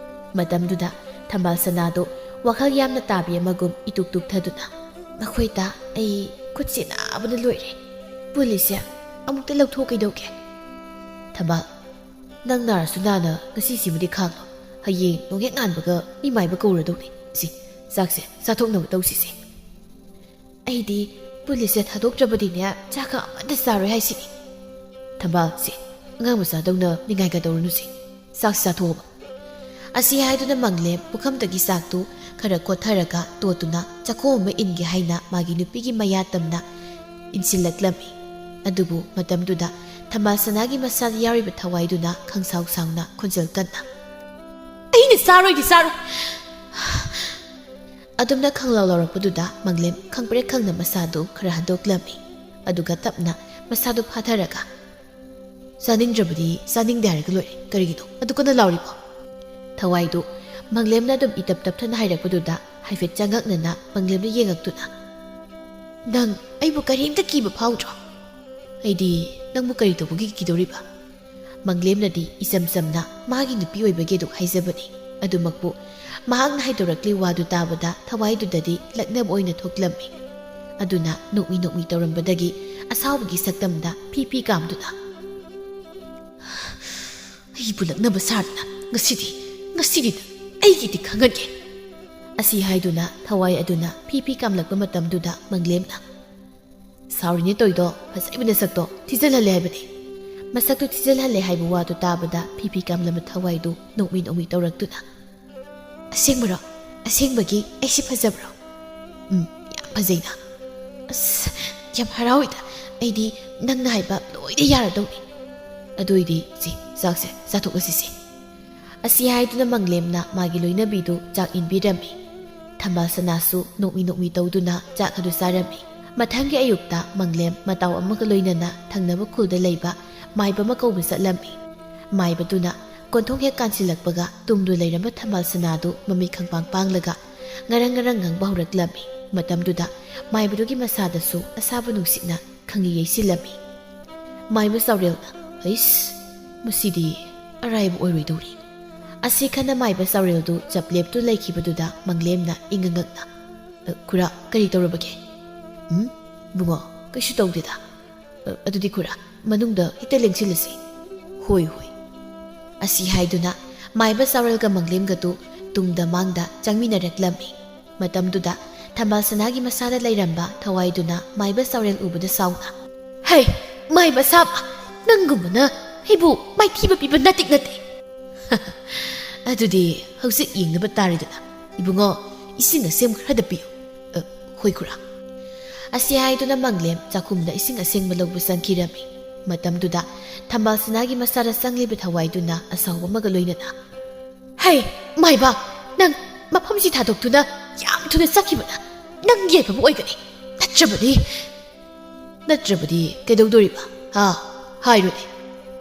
ꯃꯇꯝꯗꯨꯗ ꯊꯝꯕꯥꯜ ꯁꯅꯥꯗꯣ ꯋꯥꯈꯜ ꯌꯥꯝꯅ ꯇꯥꯕꯤ ꯑꯃꯒꯨꯝ ꯏꯇꯨꯛ ꯇꯨꯛꯊꯗꯨꯅ, "ꯅꯈꯣꯏꯗ ꯑꯩ ꯈꯨꯠꯁꯦ ꯅꯥꯕꯅ ꯂꯣꯏꯔꯦ꯫ ꯄꯨꯜꯂꯤꯁꯦ ꯑꯃꯨꯛꯇ ꯂꯧꯊꯣꯛ ꯀꯩꯗꯧꯒꯦ?" "ꯊꯝꯕꯥꯜ, ꯅꯪ ꯅꯥꯔꯁꯨ ꯅꯥꯅ ꯉꯁꯤꯁꯤꯃꯗꯤ ꯈꯥꯡꯂꯣ꯫ ꯍꯌꯦꯡ ꯅꯣꯡꯍꯦꯛ ꯉꯥꯟꯕꯒ ꯃꯤ ꯃꯥꯏꯕ ꯀꯧꯔꯗꯧꯅꯤ꯫ ꯁꯤ ꯆꯥꯛꯁꯦ ꯆꯥꯊꯣꯛꯅꯕ ꯇꯧꯁꯤꯁꯦ꯫ ꯑꯩꯗꯤ ꯄꯨꯂꯤꯁꯁꯦ ꯊꯥꯗꯣꯛꯇ꯭ꯔꯕꯗꯤꯅꯦ ꯆꯥꯛꯀ ꯑꯃꯠꯇ ꯆꯥꯔꯣꯏ ꯍꯥꯏꯁꯤꯅꯤ꯫ ꯊꯝꯕꯥꯜꯁꯦ ꯑꯉꯥꯡ ꯃꯆꯥꯗꯧꯅ ꯅꯤꯡꯉꯥꯏꯒ ꯇꯧꯔꯨꯅꯨꯁꯦ꯫ ꯆꯥꯛꯁꯤ ꯆꯥꯊꯣꯛꯑꯣꯕ꯫" ꯑꯁꯤ ꯍꯥꯏꯗꯨꯅ ꯃꯪꯂꯦꯝ ꯄꯨꯈꯝꯗꯒꯤ ꯆꯥꯛꯇꯨ ꯈꯔ ꯀꯣꯠꯊꯔꯒ ꯇꯣꯠꯇꯨꯅ ꯆꯥꯛꯈꯣꯝ ꯑꯃ ꯏꯟꯒꯦ ꯍꯥꯏꯅ ꯃꯥꯒꯤ ꯅꯨꯄꯤꯒꯤ ꯃꯌꯥ ꯇꯝꯅ ꯏꯟꯁꯤꯜꯂꯛꯂꯝꯃꯤ꯫ ꯑꯗꯨꯕꯨ ꯃꯇꯝꯗꯨꯗ ꯊꯝꯕꯥꯜ ꯁꯅꯥꯒꯤ ꯃꯁꯥꯗ ꯌꯥꯎꯔꯤꯕ ꯊꯋꯥꯏꯗꯨꯅ ꯈꯪꯁꯥꯎ ꯁꯥꯎꯅ ꯈꯣꯟꯖꯦꯜ ꯀꯟꯅ, "ꯑꯩꯅ ꯆꯥꯔꯣꯏꯗꯤ ꯆꯥꯔꯣꯏ!" ꯑꯗꯨꯝꯅ ꯈꯪꯂꯥꯎ ꯂꯥꯎꯔꯛꯄꯗꯨꯗ ꯃꯪꯂꯦꯝ ꯈꯪꯄ꯭ꯔꯦꯛ ꯈꯪꯅ ꯃꯁꯥꯗꯨ ꯈꯔ ꯍꯟꯗꯣꯛꯂꯝꯃꯤ꯫ ꯑꯗꯨꯒ ꯇꯞꯅ ꯃꯁꯥꯗꯨ ꯐꯥꯊꯔꯒ, "ꯆꯥꯅꯤꯡꯗ꯭ꯔꯕꯗꯤ ꯆꯥꯅꯤꯡꯗꯦ ꯍꯥꯏꯔꯒ ꯂꯣꯏꯔꯦ꯫ ꯀꯔꯤꯒꯤꯅꯣ ꯑꯗꯨ ꯀꯟꯅ ꯂꯥꯎꯔꯤꯕꯣ?" ꯊꯋꯥꯏꯗꯨ ꯃꯪꯂꯦꯝꯅ ꯑꯗꯨꯝ ꯏꯇꯞ ꯇꯞꯊꯅ ꯍꯥꯏꯔꯛꯄꯗꯨꯗ ꯍꯥꯏꯐꯦꯠ ꯆꯉꯛꯅꯅ ꯃꯪꯂꯦꯝꯗ ꯌꯦꯡꯉꯛꯇꯨꯅ, "ꯅꯪ ꯑꯩꯕꯨ ꯀꯔꯤꯝꯇ ꯀꯤꯕ ꯐꯥꯎꯗ꯭ꯔꯣ?" "ꯑꯩꯗꯤ ꯅꯪꯕꯨ ꯀꯔꯤ ꯇꯧꯕꯒꯤ ꯀꯤꯗꯧꯔꯤꯕ?" ꯃꯪꯂꯦꯝꯅꯗꯤ ꯏꯆꯝ ꯆꯝꯅ ꯃꯥꯒꯤ ꯅꯨꯄꯤ ꯑꯣꯏꯕꯒꯤ ꯑꯗꯨ ꯍꯥꯏꯖꯕꯅꯤ꯫ ꯑꯗꯨꯃꯛꯄꯨ ꯃꯍꯥꯛꯅ ꯍꯥꯏꯗꯣꯔꯛꯂꯤ ꯋꯥꯗꯨ ꯇꯥꯕꯗ ꯊꯋꯥꯏꯗꯨꯗꯗꯤ ꯂꯛꯅꯕ ꯑꯣꯏꯅ ꯊꯣꯛꯂꯝꯃꯤ꯫ ꯑꯗꯨꯅ ꯅꯣꯛꯃꯤ ꯅꯣꯛꯃꯤ ꯇꯧꯔꯝꯕꯗꯒꯤ ꯑꯁꯥꯎꯕꯒꯤ ꯁꯛꯇꯝꯗ ꯐꯤ ꯐꯤ ꯀꯥꯝꯗꯨꯅ, "ꯑꯩꯕꯨ ꯂꯛꯅꯕ ꯁꯥꯗꯅ ꯉꯁꯤꯗꯤ, ꯉꯁꯤꯗꯤ ꯅꯪ ꯑꯩꯒꯤꯗꯤ ꯈꯪꯍꯟꯒꯦ!" ꯑꯁꯤ ꯍꯥꯏꯗꯨꯅ ꯊꯋꯥꯏ ꯑꯗꯨꯅ ꯐꯤ ꯐꯤ ꯀꯥꯝꯂꯛꯄ ꯃꯇꯝꯗꯨꯗ ꯃꯪꯂꯦꯝꯅ, "ꯁꯥꯎꯔꯤꯅꯦ ꯇꯧꯏꯗꯣ, ꯐꯖꯩꯕ ꯅꯁꯛꯇꯣ ꯊꯤꯖꯤꯜꯍꯜꯂꯦ ꯍꯥꯏꯕꯅꯦ!" ꯃꯁꯛꯇꯨ ꯊꯤꯖꯤꯜꯍꯜꯂꯦ ꯍꯥꯏꯕ ꯋꯥꯗꯨ ꯇꯥꯕꯗ ꯐꯤ ꯐꯤ ꯀꯥꯝꯂꯝꯕ ꯊꯋꯥꯏꯗꯨ ꯅꯣꯛꯃꯤ ꯅꯣꯛꯃꯤ ꯇꯧꯔꯛꯇꯨꯅ, "ꯑꯁꯦꯡꯕꯔꯣ? ꯑꯁꯦꯡꯕꯒꯤ ꯑꯩꯁꯤ ꯐꯖꯕ꯭ꯔꯣ?" "ꯎꯝ, ꯌꯥꯝ ꯐꯖꯩꯅ꯫" "ꯑꯁ, ꯌꯥꯝ ꯍꯔꯥꯎꯏꯗ꯫ ꯑꯩꯗꯤ ꯅꯪꯅ ꯍꯥꯏꯕ ꯂꯣꯏꯅ ꯌꯥꯔꯗꯧꯅꯤ꯫ ꯑꯗꯨ ꯑꯣꯏꯗꯤ ꯁꯤ ꯆꯥꯛꯁꯦ ꯆꯥꯊꯣꯛꯂꯁꯤꯁꯦ꯫" ꯑꯁꯤ ꯍꯥꯏꯗꯨꯅ ꯃꯪꯂꯦꯝꯅ ꯃꯥꯒꯤ ꯂꯣꯏꯅꯕꯤꯗꯨ ꯆꯥꯛ ꯏꯟꯕꯤꯔꯝꯃꯤ꯫ ꯊꯝꯕꯥꯜ ꯁꯅꯥꯁꯨ ꯅꯣꯛꯃꯤ ꯅꯣꯛꯃꯤ ꯇꯧꯗꯨꯅ ꯆꯥꯛ ꯑꯗꯨ ꯆꯥꯔꯝꯃꯤ꯫ ꯃꯊꯪꯒꯤ ꯑꯌꯨꯛꯇ ꯃꯪꯂꯦꯝ ꯃꯇꯥꯎ ꯑꯃꯒ ꯂꯣꯏꯅꯅ ꯊꯪꯅꯕ ꯈꯨꯜꯗ ꯂꯩꯕ ꯃꯥꯏꯕ ꯑꯃ ꯀꯧꯕ ꯆꯠꯂꯝꯃꯤ꯫ ꯃꯥꯏꯕꯗꯨꯅ ꯀꯣꯟꯊꯣꯡ ꯍꯦꯛ ꯀꯥꯟꯁꯤꯜꯂꯛꯄꯒ ꯇꯨꯝꯗꯨ ꯂꯩꯔꯝꯕ ꯊꯝꯕꯥꯜ ꯁꯅꯥꯗꯨ ꯃꯃꯤꯠ ꯈꯪꯄꯥꯡ ꯄꯥꯡꯂꯒ ꯉꯔꯪ ꯉꯔꯪ ꯉꯪꯕ ꯍꯧꯔꯛꯂꯝꯃꯤ꯫ ꯃꯇꯝꯗꯨꯗ ꯃꯥꯏꯕꯗꯨꯒꯤ ꯃꯁꯥꯗꯁꯨ ꯑꯁꯥꯕ ꯅꯨꯡꯁꯤꯠꯅ ꯈꯪꯌꯩ ꯌꯩꯁꯤꯜꯂꯝꯃꯤ꯫ ꯃꯥꯏꯕ ꯆꯥꯎꯔꯦꯜꯅ, "ꯍꯩꯁ, ꯃꯁꯤꯗꯤ ꯑꯔꯥꯏꯕ ꯑꯣꯏꯔꯣꯏꯗꯧꯔꯤ"꯫ ꯑꯁꯤ ꯈꯟꯅ ꯃꯥꯏꯕ ꯆꯥꯎꯔꯦꯜꯗꯨ ꯆꯞ ꯂꯦꯞꯇꯨ ꯂꯩꯈꯤꯕꯗꯨꯗ ꯃꯪꯂꯦꯝꯅ ꯏꯪꯉ ꯉꯛꯅ, "ꯑ, ꯈꯨꯔꯥ, ꯀꯔꯤ ꯇꯧꯔꯕꯒꯦ?" "ꯎꯝ, ꯏꯕꯨꯡꯉꯣ, ꯀꯩꯁꯨ ꯇꯧꯗꯦꯗ꯫ ꯑ, ꯑꯗꯨꯗꯤ ꯈꯨꯔꯥ, ꯃꯅꯨꯡꯗ ꯍꯦꯛꯇ ꯂꯦꯡꯁꯤꯜꯂꯁꯤ"꯫ "ꯍꯣꯏ, ꯍꯣꯏ"꯫ ꯑꯁꯤ ꯍꯥꯏꯗꯨꯅ ꯃꯥꯏꯕ ꯆꯥꯎꯔꯦꯜꯒ ꯃꯪꯂꯦꯝꯒꯗꯨ ꯇꯨꯡꯗ ꯃꯥꯡꯗ ꯆꯪꯃꯤꯟꯅꯔꯛꯂꯝꯃꯤ꯫ ꯃꯇꯝꯗꯨꯗ ꯊꯝꯕꯥꯜ ꯁꯅꯥꯒꯤ ꯃꯁꯥꯗ ꯂꯩꯔꯝꯕ ꯊꯋꯥꯏꯗꯨꯅ ꯃꯥꯏꯕ ꯆꯥꯎꯔꯦꯜ ꯎꯕꯗ ꯁꯥꯎꯅ, "ꯍꯩ, ꯃꯥꯏꯕ ꯁꯥꯕ, ꯅꯪꯒꯨꯝꯕꯅ ꯑꯩꯕꯨ ꯃꯥꯏꯊꯤꯕ ꯄꯤꯕ ꯅꯠꯇꯤꯛ ꯅꯠꯇꯦ"꯫ "ꯑꯗꯨꯗꯤ ꯍꯧꯖꯤꯛ ꯌꯦꯡꯅꯕ ꯇꯥꯔꯦꯗꯅ꯫ ꯏꯕꯨꯡꯉꯣ, ꯏꯁꯤꯡ ꯑꯁꯦꯝꯕ ꯈꯔꯗ ꯄꯤꯌꯨ"꯫ "ꯑ, ꯍꯣꯏ ꯈꯨꯔꯥ"꯫ ꯑꯁꯤ ꯍꯥꯏꯗꯨꯅ ꯃꯪꯂꯦꯝ ꯆꯥꯛꯈꯨꯝꯗ ꯏꯁꯤꯡ ꯑꯁꯦꯡꯕ ꯂꯧꯕ ꯆꯪꯈꯤꯔꯝꯃꯤ꯫ ꯃꯇꯝꯗꯨꯗ ꯊꯝꯕꯥꯜ ꯁꯅꯥꯒꯤ ꯃꯁꯥꯗ ꯆꯪꯂꯤꯕ ꯊꯋꯥꯏꯗꯨꯅ ꯑꯁꯥꯎꯕ ꯑꯃꯒ ꯂꯣꯏꯅꯅ, "ꯍꯩ, ꯃꯥꯏꯕ, ꯅꯪ ꯃꯐꯝꯁꯤ ꯊꯥꯗꯣꯛꯇꯨꯅ ꯌꯥꯝ ꯊꯨꯅ ꯆꯠꯈꯤꯕꯅ ꯅꯪ ꯌꯥꯏꯐꯕ ꯑꯣꯏꯒꯅꯤ꯫ ꯅꯠꯇ꯭ꯔꯕꯗꯤ, ꯅꯠꯇ꯭ꯔꯕꯗꯤ ꯀꯩꯗꯧꯗꯣꯔꯤꯕ? ꯍꯥ? ꯍꯥꯏꯔꯨꯅꯦ꯫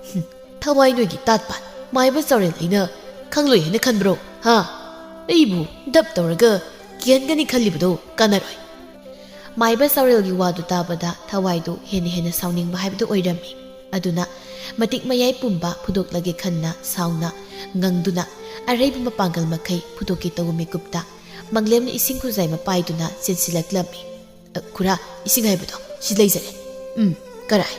ꯍꯨꯝ, ꯊꯋꯥꯏ ꯅꯣꯏꯒꯤ ꯇꯥꯠꯄꯥꯠ ꯃꯥꯏꯕ ꯆꯥꯎꯔꯦꯜ ꯑꯩꯅ ꯈꯪꯂꯣꯏ ꯍꯥꯏꯅ ꯈꯟꯕ꯭ꯔꯣ? ꯍꯥ? ꯑꯩꯕꯨ ꯗꯞ ꯇꯧꯔꯒ ꯀꯤꯍꯟꯒꯅꯤ ꯈꯜꯂꯤꯕꯗꯣ ꯀꯥꯟꯅꯔꯣꯏ"꯫ ꯃꯥꯏꯕ ꯆꯥꯎꯔꯦꯜꯒꯤ ꯋꯥꯗꯨ ꯇꯥꯕꯗ ꯊꯋꯥꯏꯗꯨ ꯍꯦꯟꯅ ꯍꯦꯟꯅ ꯁꯥꯎꯅꯤꯡꯕ ꯍꯥꯏꯕꯗꯨ ꯑꯣꯏꯔꯝꯃꯤ꯫ ꯑꯗꯨꯅ ꯃꯇꯤꯛ ꯃꯌꯥꯏ ꯄꯨꯝꯕ ꯐꯨꯗꯣꯛꯂꯒꯦ ꯈꯟꯅ ꯁꯥꯎꯅ ꯉꯪꯗꯨꯅ ꯑꯔꯩꯕ ꯃꯄꯥꯡꯒꯜ ꯃꯈꯩ ꯐꯨꯗꯣꯛꯀꯦ ꯇꯧꯕ ꯃꯤꯀꯨꯞꯇ ꯃꯪꯂꯦꯝꯅ ꯏꯁꯤꯡ ꯈꯨꯖꯥꯏ ꯑꯃ ꯄꯥꯏꯗꯨꯅ ꯆꯦꯟꯁꯤꯜꯂꯛꯂꯝꯃꯤ꯫ "ꯑ, ꯈꯨꯔꯥ, ꯏꯁꯤꯡ ꯍꯥꯏꯕꯗꯣ ꯁꯤ ꯂꯩꯖꯔꯦ"꯫ "ꯎꯝ, ꯀꯔꯥꯏ?"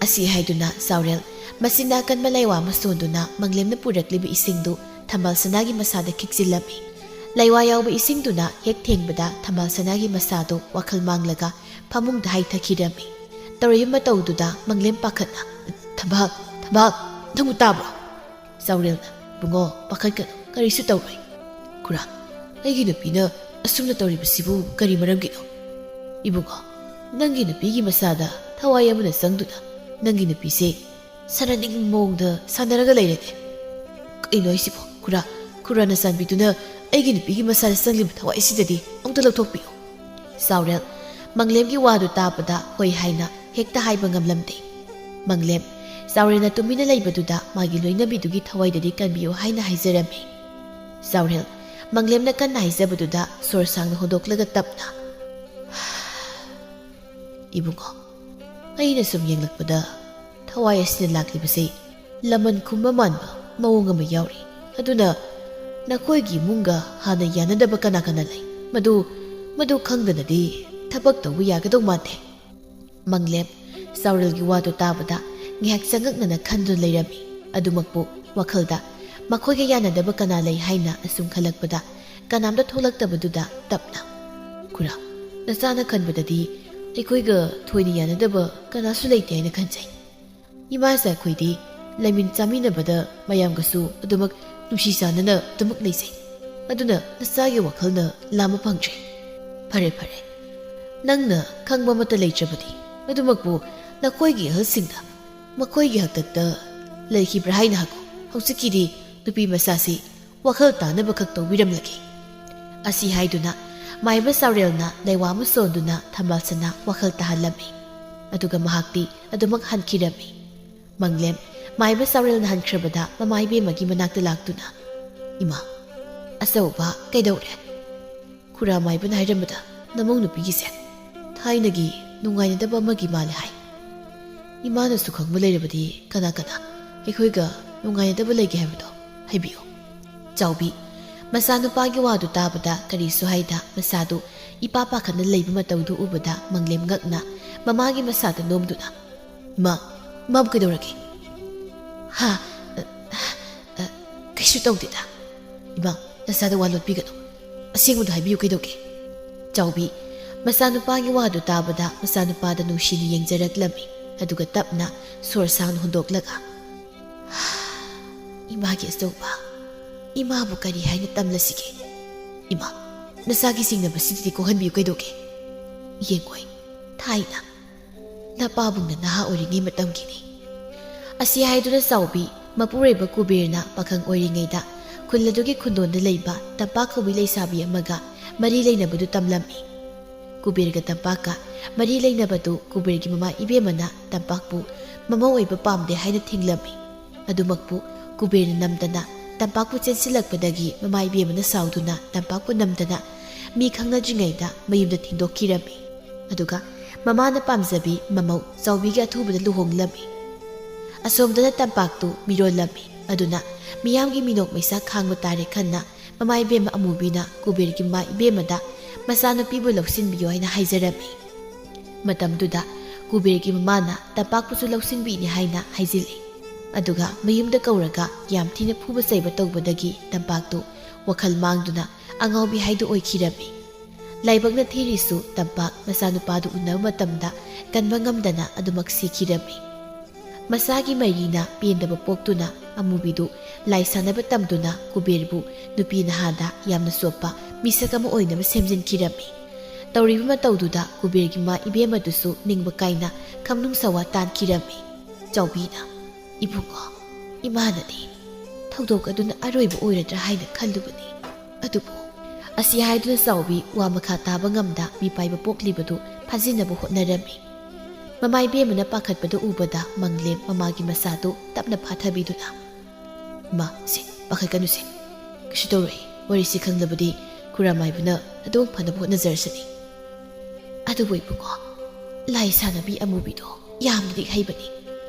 ꯑꯁꯤ ꯍꯥꯏꯗꯨꯅ ꯆꯥꯎꯔꯦꯜ ꯃꯆꯤꯟ ꯅꯥꯀꯟꯕ ꯂꯩꯋꯥ ꯑꯃ ꯁꯣꯟꯗꯨꯅ ꯃꯪꯂꯦꯝꯅ ꯄꯨꯔꯛꯂꯤꯕ ꯏꯁꯤꯡꯗꯨ ꯊꯝꯕꯥꯜ ꯁꯅꯥꯒꯤ ꯃꯁꯥꯗ ꯈꯤꯛꯆꯤꯜꯂꯝꯃꯤ꯫ ꯂꯩꯋꯥ ꯌꯥꯎꯕ ꯏꯁꯤꯡꯗꯨꯅ ꯍꯦꯛ ꯊꯦꯡꯕꯗ ꯊꯝꯕꯥꯜ ꯁꯅꯥꯒꯤ ꯃꯁꯥꯗꯨ ꯋꯥꯈꯜ ꯃꯥꯡꯂꯒ ꯐꯃꯨꯡꯗ ꯍꯥꯏꯊꯈꯤꯔꯝꯃꯤ꯫ ꯇꯧꯔꯤꯕ ꯃꯇꯧꯗꯨꯗ ꯃꯪꯂꯦꯝ ꯄꯥꯈꯠꯅ, "ꯊꯝꯕꯥꯜ, ꯊꯝꯕꯥꯜ, ꯅꯪꯕꯨ ꯇꯥꯕ꯭ꯔꯣ?" ꯆꯥꯎꯔꯦꯜꯅ, "ꯏꯕꯨꯡꯉꯣ, ꯄꯥꯈꯠꯀꯅꯨ, ꯀꯔꯤꯁꯨ ꯇꯧꯔꯣꯏ"꯫ "ꯈꯨꯔꯥ, ꯑꯩꯒꯤ ꯅꯨꯄꯤꯅ ꯑꯁꯨꯝꯅ ꯇꯧꯔꯤꯕꯁꯤꯕꯨ ꯀꯔꯤ ꯃꯔꯝꯒꯤꯅꯣ?" "ꯏꯕꯨꯡꯉꯣ, ꯅꯪꯒꯤ ꯅꯨꯄꯤꯒꯤ ꯃꯁꯥꯗ ꯊꯋꯥꯏ ꯑꯃꯅ ꯆꯪꯗꯨꯅ ꯅꯪꯒꯤ ꯅꯨꯄꯤꯁꯦ ꯁꯥꯟꯅꯅꯤꯡꯕ ꯃꯑꯣꯡꯗ ꯁꯥꯟꯅꯔꯒ ꯂꯩꯔꯦꯅꯦ"꯫ "ꯀꯩꯅꯣ ꯍꯥꯏꯁꯤꯕꯣ? ꯈꯨꯔꯥ, ꯈꯨꯔꯥꯅ ꯆꯥꯟꯕꯤꯗꯨꯅ ꯑꯩꯒꯤ ꯅꯨꯄꯤꯒꯤ ꯃꯁꯥꯗ ꯆꯪꯂꯤꯕ ꯊꯋꯥꯏ ꯑꯁꯤꯗꯗꯤ ꯑꯃꯨꯛꯇ ꯂꯧꯊꯣꯛꯄꯤꯌꯨ"꯫ ꯆꯥꯎꯔꯦꯜ ꯃꯪꯂꯦꯝꯒꯤ ꯋꯥꯗꯨ ꯇꯥꯕꯗ ꯍꯣꯏ ꯍꯥꯏꯅ ꯍꯦꯛꯇ ꯍꯥꯏꯕ ꯉꯝꯂꯝꯗꯦ꯫ ꯃꯪꯂꯦꯝ ꯆꯥꯎꯔꯦꯜꯅ ꯇꯨꯃꯤꯟꯅ ꯂꯩꯕꯗꯨꯗ ꯃꯥꯒꯤ ꯂꯣꯏꯅꯕꯤꯗꯨꯒꯤ ꯊꯋꯥꯏꯗꯗꯤ ꯀꯟꯕꯤꯌꯨ ꯍꯥꯏꯅ ꯍꯥꯏꯖꯔꯝꯃꯤ꯫ ꯆꯥꯎꯔꯦꯜ ꯃꯪꯂꯦꯝꯅ ꯀꯟꯅ ꯍꯥꯏꯖꯕꯗꯨꯗ ꯁꯣꯔ ꯁꯥꯡꯅ ꯍꯣꯟꯗꯣꯛꯂꯒ ꯇꯞꯅ, "ꯏꯕꯨꯡꯉꯣ, ꯑꯩꯅ ꯁꯨꯝ ꯌꯦꯡꯂꯛꯄꯗ ꯊꯋꯥꯏ ꯑꯁꯤꯅ ꯂꯥꯛꯂꯤꯕꯁꯦ ꯂꯃꯟ ꯈꯨꯝꯕ ꯃꯥꯟꯕ ꯃꯑꯣꯡ ꯑꯃ ꯌꯥꯎꯔꯤ꯫ ꯑꯗꯨꯅ ꯅꯈꯣꯏꯒꯤ ꯏꯃꯨꯡꯒ ꯍꯥꯟꯅ ꯌꯥꯅꯗꯕ ꯀꯅꯥ ꯀꯅꯥ ꯂꯩ? ꯃꯗꯨ, ꯃꯗꯨ ꯈꯪꯗꯅꯗꯤ ꯊꯕꯛ ꯇꯧꯕ ꯌꯥꯒꯗꯧ ꯃꯥꯟꯗꯦ꯫ ꯃꯪꯂꯦꯝ ꯆꯥꯎꯔꯦꯜꯒꯤ ꯋꯥꯗꯨ ꯇꯥꯕꯗ ꯉꯥꯏꯍꯥꯛ ꯆꯉꯛꯅꯅ ꯈꯟꯗꯨꯅ ꯂꯩꯔꯝꯃꯤ꯫ ꯑꯗꯨꯃꯛꯄꯨ ꯋꯥꯈꯜꯗ ꯃꯈꯣꯏꯒ ꯌꯥꯅꯗꯕ ꯀꯅꯥ ꯂꯩ ꯍꯥꯏꯅ ꯑꯁꯨꯝ ꯈꯜꯂꯛꯄꯗ ꯀꯅꯥꯝꯇ ꯊꯣꯛꯂꯛꯇꯕꯗꯨꯗ ꯇꯞꯅ, "ꯈꯨꯔꯥ, ꯅꯆꯥꯅ ꯈꯟꯕꯗꯗꯤ ꯑꯩꯈꯣꯏꯒ ꯊꯣꯏꯅ ꯌꯥꯅꯗꯕ ꯀꯅꯥꯁꯨ ꯂꯩꯇꯦ ꯍꯥꯏꯅ ꯈꯟꯖꯩ꯫ ꯏꯃꯥꯁꯦ ꯑꯩꯈꯣꯏꯗꯤ ꯂꯩꯃꯤꯟ ꯆꯥꯃꯤꯟꯅꯕꯗ ꯃꯌꯥꯝꯒꯁꯨ ꯑꯗꯨꯃꯛ ꯅꯨꯡꯁꯤ ꯆꯥꯟꯅꯅ ꯑꯗꯨꯃꯛ ꯂꯩꯖꯩ꯫ ꯑꯗꯨꯅ ꯅꯆꯥꯒꯤ ꯋꯥꯈꯜꯅ ꯂꯥꯝꯕ ꯐꯪꯗ꯭ꯔꯦ꯫ ꯐꯔꯦ, ꯐꯔꯦ, ꯅꯪꯅ ꯈꯪꯕ ꯑꯃꯠꯇ ꯂꯩꯇ꯭ꯔꯕꯗꯤ, ꯑꯗꯨꯃꯛꯄꯨ ꯅꯈꯣꯏꯒꯤ ꯑꯍꯜꯁꯤꯡꯗ ꯃꯈꯣꯏꯒꯤ ꯍꯥꯛꯇꯛꯇ ꯂꯩꯈꯤꯕ꯭ꯔꯥ ꯍꯥꯏꯅ ꯍꯪꯉꯨ꯫ ꯍꯧꯖꯤꯛꯀꯤꯗꯤ ꯅꯨꯄꯤ ꯃꯆꯥꯁꯤ ꯋꯥꯈꯜ ꯇꯥꯅꯕꯈꯛ ꯇꯧꯕꯤꯔꯝꯂꯒꯦ"꯫ ꯑꯁꯤ ꯍꯥꯏꯗꯨꯅ ꯃꯥꯏꯕ ꯆꯥꯎꯔꯦꯜꯅ ꯂꯩꯋꯥ ꯑꯃ ꯁꯣꯟꯗꯨꯅ ꯊꯝꯕꯥꯜꯁꯅꯥ ꯋꯥꯈꯜ ꯇꯥꯍꯜꯂꯝꯃꯤ꯫ ꯑꯗꯨꯒ ꯃꯍꯥꯛꯇꯤ ꯑꯗꯨꯃꯛ ꯍꯟꯈꯤꯔꯝꯃꯤ꯫ ꯃꯪꯂꯦꯝ ꯃꯥꯏꯕ ꯆꯥꯎꯔꯦꯜꯅ ꯍꯟꯈ꯭ꯔꯕꯗ ꯃꯃꯥ ꯏꯕꯦꯝꯃꯒꯤ ꯃꯅꯥꯛꯇ ꯂꯥꯛꯇꯨꯅ, "ꯏꯃꯥ, ꯑꯆꯧꯕ ꯀꯩꯗꯧꯔꯦ?" "ꯈꯨꯔꯥ ꯃꯥꯏꯕꯅ ꯍꯥꯏꯔꯝꯕꯗ ꯅꯃꯧ ꯅꯨꯄꯤꯒꯤꯁꯦ ꯊꯥꯏꯅꯒꯤ ꯅꯨꯡꯉꯥꯏꯅꯗꯕ ꯑꯃꯒꯤ ꯃꯥꯜꯂꯦ ꯍꯥꯏ꯫ ꯏꯃꯥꯅꯁꯨ ꯈꯪꯕ ꯂꯩꯔꯕꯗꯤ ꯀꯅꯥ ꯀꯅꯥ ꯑꯩꯈꯣꯏꯒ ꯅꯨꯡꯉꯥꯏꯅꯗꯕ ꯂꯩꯒꯦ ꯍꯥꯏꯕꯗꯣ ꯍꯥꯏꯕꯤꯌꯨ"꯫ ꯆꯥꯎꯕꯤ ꯃꯆꯥꯅꯨꯄꯥꯒꯤ ꯋꯥꯗꯨ ꯇꯥꯕꯗ ꯀꯔꯤꯁꯨ ꯍꯥꯏꯗ ꯃꯁꯥꯗꯨ ꯏꯄꯥ ꯄꯥꯈꯠꯅ ꯂꯩꯕ ꯃꯇꯧꯗꯨ ꯎꯕꯗ ꯃꯪꯂꯦꯝ ꯉꯛꯅ ꯃꯃꯥꯒꯤ ꯃꯁꯥꯗ ꯅꯣꯝꯗꯨꯅ, "ꯏꯃꯥ, ꯏꯃꯥꯕꯨ ꯀꯩꯗꯧꯔꯒꯦ?" "ꯍꯥ? ꯑ, ꯑ, ꯀꯩꯁꯨ ꯇꯧꯗꯦꯗ꯫ ꯏꯃꯥ, ꯅꯆꯥꯗ ꯋꯥ ꯂꯣꯠꯄꯤꯒꯅꯨ꯫ ꯑꯁꯦꯡꯕꯗꯣ ꯍꯥꯏꯕꯤꯌꯨ ꯀꯩꯗꯧꯒꯦ?" ꯆꯥꯎꯕꯤ ꯃꯆꯥꯅꯨꯄꯥꯒꯤ ꯋꯥꯗꯨ ꯇꯥꯕꯗ ꯃꯆꯥꯅꯨꯄꯥꯗ ꯅꯨꯡꯁꯤꯅ ꯌꯦꯡꯖꯔꯛꯂꯝꯃꯤ꯫ ꯑꯗꯨꯒ ꯇꯞꯅ ꯁꯣꯔ ꯁꯥꯡꯅ ꯍꯣꯟꯗꯣꯛꯂꯒ, "ꯏꯃꯥꯒꯤ ꯑꯆꯧꯕ, ꯏꯃꯥꯕꯨ ꯀꯔꯤ ꯍꯥꯏꯅ ꯇꯝꯂꯁꯤꯒꯦ? ꯏꯃꯥ, ꯅꯆꯥꯒꯤ ꯆꯤꯡꯅꯕꯁꯤꯗꯤ ꯀꯣꯛꯍꯟꯕꯤꯌꯨ ꯀꯩꯗꯧꯒꯦ? ꯌꯦꯡꯉꯣꯏ, ꯊꯥꯏꯅ ꯅꯄꯥꯕꯨꯡꯅ ꯅꯍꯥ ꯑꯣꯏꯔꯤꯉꯩ ꯃꯇꯝꯒꯤꯅꯤ"꯫ ꯑꯁꯤ ꯍꯥꯏꯗꯨꯅ ꯆꯥꯎꯕꯤ ꯃꯄꯨꯔꯣꯏꯕ ꯀꯨꯕꯦꯔꯅ ꯄꯥꯈꯪ ꯑꯣꯏꯔꯤꯉꯩꯗ ꯈꯨꯜ ꯑꯗꯨꯒꯤ ꯈꯨꯟꯗꯣꯟꯗ ꯂꯩꯕ ꯇꯝꯄꯥꯛ ꯀꯧꯕꯤ ꯂꯩꯁꯥꯕꯤ ꯑꯃꯒ ꯃꯔꯤ ꯂꯩꯅꯕꯗꯨ ꯇꯝꯂꯝꯃꯤ꯫ ꯀꯨꯕꯦꯔꯒ ꯇꯝꯄꯥꯛꯀ ꯃꯔꯤ ꯂꯩꯅꯕꯗꯨ ꯀꯨꯕꯦꯔꯒꯤ ꯃꯃꯥ ꯏꯕꯦꯝꯃꯅ ꯇꯝꯄꯥꯛꯄꯨ ꯃꯃꯧ ꯑꯣꯏꯕ ꯄꯥꯝꯗꯦ ꯍꯥꯏꯅ ꯊꯤꯡꯂꯝꯃꯤ꯫ ꯑꯗꯨꯃꯛꯄꯨ ꯀꯨꯕꯦꯔꯅ ꯅꯝꯗꯅ ꯇꯝꯄꯥꯛꯄꯨ ꯆꯦꯟꯁꯤꯜꯂꯛꯄꯗꯒꯤ ꯃꯃꯥ ꯏꯕꯦꯝꯃꯅ ꯁꯥꯎꯗꯨꯅ ꯇꯝꯄꯥꯛꯄꯨ ꯅꯝꯗꯅ ꯃꯤ ꯈꯪꯅꯗ꯭ꯔꯤꯉꯩꯗ ꯃꯌꯨꯝꯗ ꯊꯤꯟꯗꯣꯛꯈꯤꯔꯝꯃꯤ꯫ ꯑꯗꯨꯒ ꯃꯃꯥꯅ ꯄꯥꯝꯖꯕꯤ ꯃꯃꯧ ꯆꯥꯎꯕꯤꯒꯤ ꯑꯊꯨꯕꯗ ꯂꯨꯍꯣꯡꯂꯝꯃꯤ꯫ ꯑꯁꯣꯝꯗꯅ ꯇꯝꯄꯥꯛꯇꯨ ꯃꯤꯔꯣꯜꯂꯝꯃꯤ꯫ ꯑꯗꯨꯅ ꯃꯤꯌꯥꯝꯒꯤ ꯃꯤꯅꯣꯛ ꯃꯩꯁꯥ ꯈꯥꯡꯕ ꯇꯥꯔꯦ ꯈꯟꯅ ꯃꯃꯥ ꯏꯕꯦꯝꯃ ꯑꯃꯨꯕꯤꯅ ꯀꯨꯕꯦꯔꯒꯤ ꯃꯃꯥ ꯏꯕꯦꯝꯃꯗ ꯃꯆꯥꯅꯨꯄꯤꯕꯨ ꯂꯧꯁꯤꯟꯕꯤꯌꯨ ꯍꯥꯏꯅ ꯍꯥꯏꯖꯔꯝꯃꯤ꯫ ꯃꯇꯝꯗꯨꯗ ꯀꯨꯕꯦꯔꯒꯤ ꯃꯃꯥꯅ ꯇꯝꯄꯥꯛꯄꯨꯁꯨ ꯂꯧꯁꯤꯟꯕꯤꯅꯤ ꯍꯥꯏꯅ ꯍꯥꯏꯖꯤꯜꯂꯤ꯫ ꯑꯗꯨꯒ ꯃꯌꯨꯝꯗ ꯀꯧꯔꯒ ꯌꯥꯝ ꯊꯤꯅ ꯐꯨꯕ ꯆꯩꯕ ꯇꯧꯕꯗꯒꯤ ꯇꯝꯄꯥꯛꯇꯨ ꯋꯥꯈꯜ ꯃꯥꯡꯗꯨꯅ ꯑꯉꯥꯎꯕꯤ ꯍꯥꯏꯗꯨ ꯑꯣꯏꯈꯤꯔꯝꯃꯤ꯫ ꯂꯥꯏꯕꯛꯅ ꯊꯤꯔꯤꯁꯨ ꯇꯝꯄꯥꯛ ꯃꯆꯥꯅꯨꯄꯥꯗꯨ ꯎꯅꯕ ꯃꯇꯝꯗ ꯀꯟꯕ ꯉꯝꯗꯅ ꯑꯗꯨꯃꯛ ꯁꯤꯈꯤꯔꯝꯃꯤ꯫ ꯃꯁꯥꯒꯤ ꯃꯔꯤꯅ ꯄꯦꯟꯗꯕ ꯄꯣꯛꯇꯨꯅ ꯑꯃꯨꯕꯤꯗꯨ ꯂꯥꯏ ꯁꯥꯟꯅꯕ ꯇꯝꯗꯨꯅ ꯀꯨꯕꯦꯔꯕꯨ ꯅꯨꯄꯤ ꯅꯍꯥꯗ ꯌꯥꯝꯅ ꯆꯣꯞꯄ ꯃꯤꯁꯛ ꯑꯃ ꯑꯣꯏꯅꯕ ꯁꯦꯝꯖꯤꯟꯈꯤꯔꯝꯃꯤ꯫ ꯇꯧꯔꯤꯕ ꯃꯇꯧꯗꯨꯗ ꯀꯨꯕꯦꯔꯒꯤ ꯃꯥ ꯏꯕꯦꯝꯃꯗꯨꯁꯨ ꯅꯤꯡꯕ ꯀꯥꯏꯅ ꯈꯝꯅꯨꯡ ꯁꯋꯥ ꯇꯥꯟꯈꯤꯔꯝꯃꯤ꯫ ꯆꯥꯎꯕꯤꯅ, "ꯏꯕꯨꯡꯉꯣ, ꯏꯃꯥꯅꯗꯤ ꯊꯧꯗꯣꯛ ꯑꯗꯨꯅ ꯑꯔꯣꯏꯕ ꯑꯣꯏꯔꯗ꯭ꯔꯥ ꯍꯥꯏꯅ ꯈꯜꯂꯨꯕꯅꯤ꯫ ꯑꯗꯨꯕꯨ," ꯑꯁꯤ ꯍꯥꯏꯗꯨꯅ ꯆꯥꯎꯕꯤ ꯋꯥ ꯃꯈꯥ ꯇꯥꯕ ꯉꯝꯗ ꯃꯤꯄꯥꯏꯕ ꯄꯣꯛꯂꯤꯕꯗꯨ ꯐꯥꯖꯤꯟꯅꯕ ꯍꯣꯠꯅꯔꯝꯃꯤ꯫ ꯃꯃꯥ ꯏꯕꯦꯝꯃꯅ ꯄꯥꯈꯠꯄꯗ ꯎꯕꯗ ꯃꯪꯂꯦꯝ ꯃꯃꯥꯒꯤ ꯃꯆꯥꯗꯨ ꯇꯞꯅ ꯐꯥꯊꯕꯤꯗꯨꯅ, "ꯏꯃꯥ, ꯁꯦ, ꯄꯥꯈꯠꯀꯅꯨꯁꯦ꯫ ꯀꯩꯁꯨ ꯇꯧꯔꯣꯏ꯫ ꯋꯥꯔꯤꯁꯤ ꯈꯪꯂꯕꯗꯤ ꯈꯨꯔꯥꯃꯥꯏꯕꯅ ꯑꯗꯨꯝ ꯐꯅꯕ ꯍꯣꯠꯅꯖꯔꯁꯅꯤ꯫ ꯑꯗꯨꯕꯨ ꯏꯕꯨꯡꯉꯣ, ꯂꯥꯏ ꯁꯥꯟꯅꯕꯤ ꯑꯃꯨꯕꯤꯗꯣ ꯌꯥꯝꯅꯗꯤ ꯍꯩꯕꯅꯤ꯫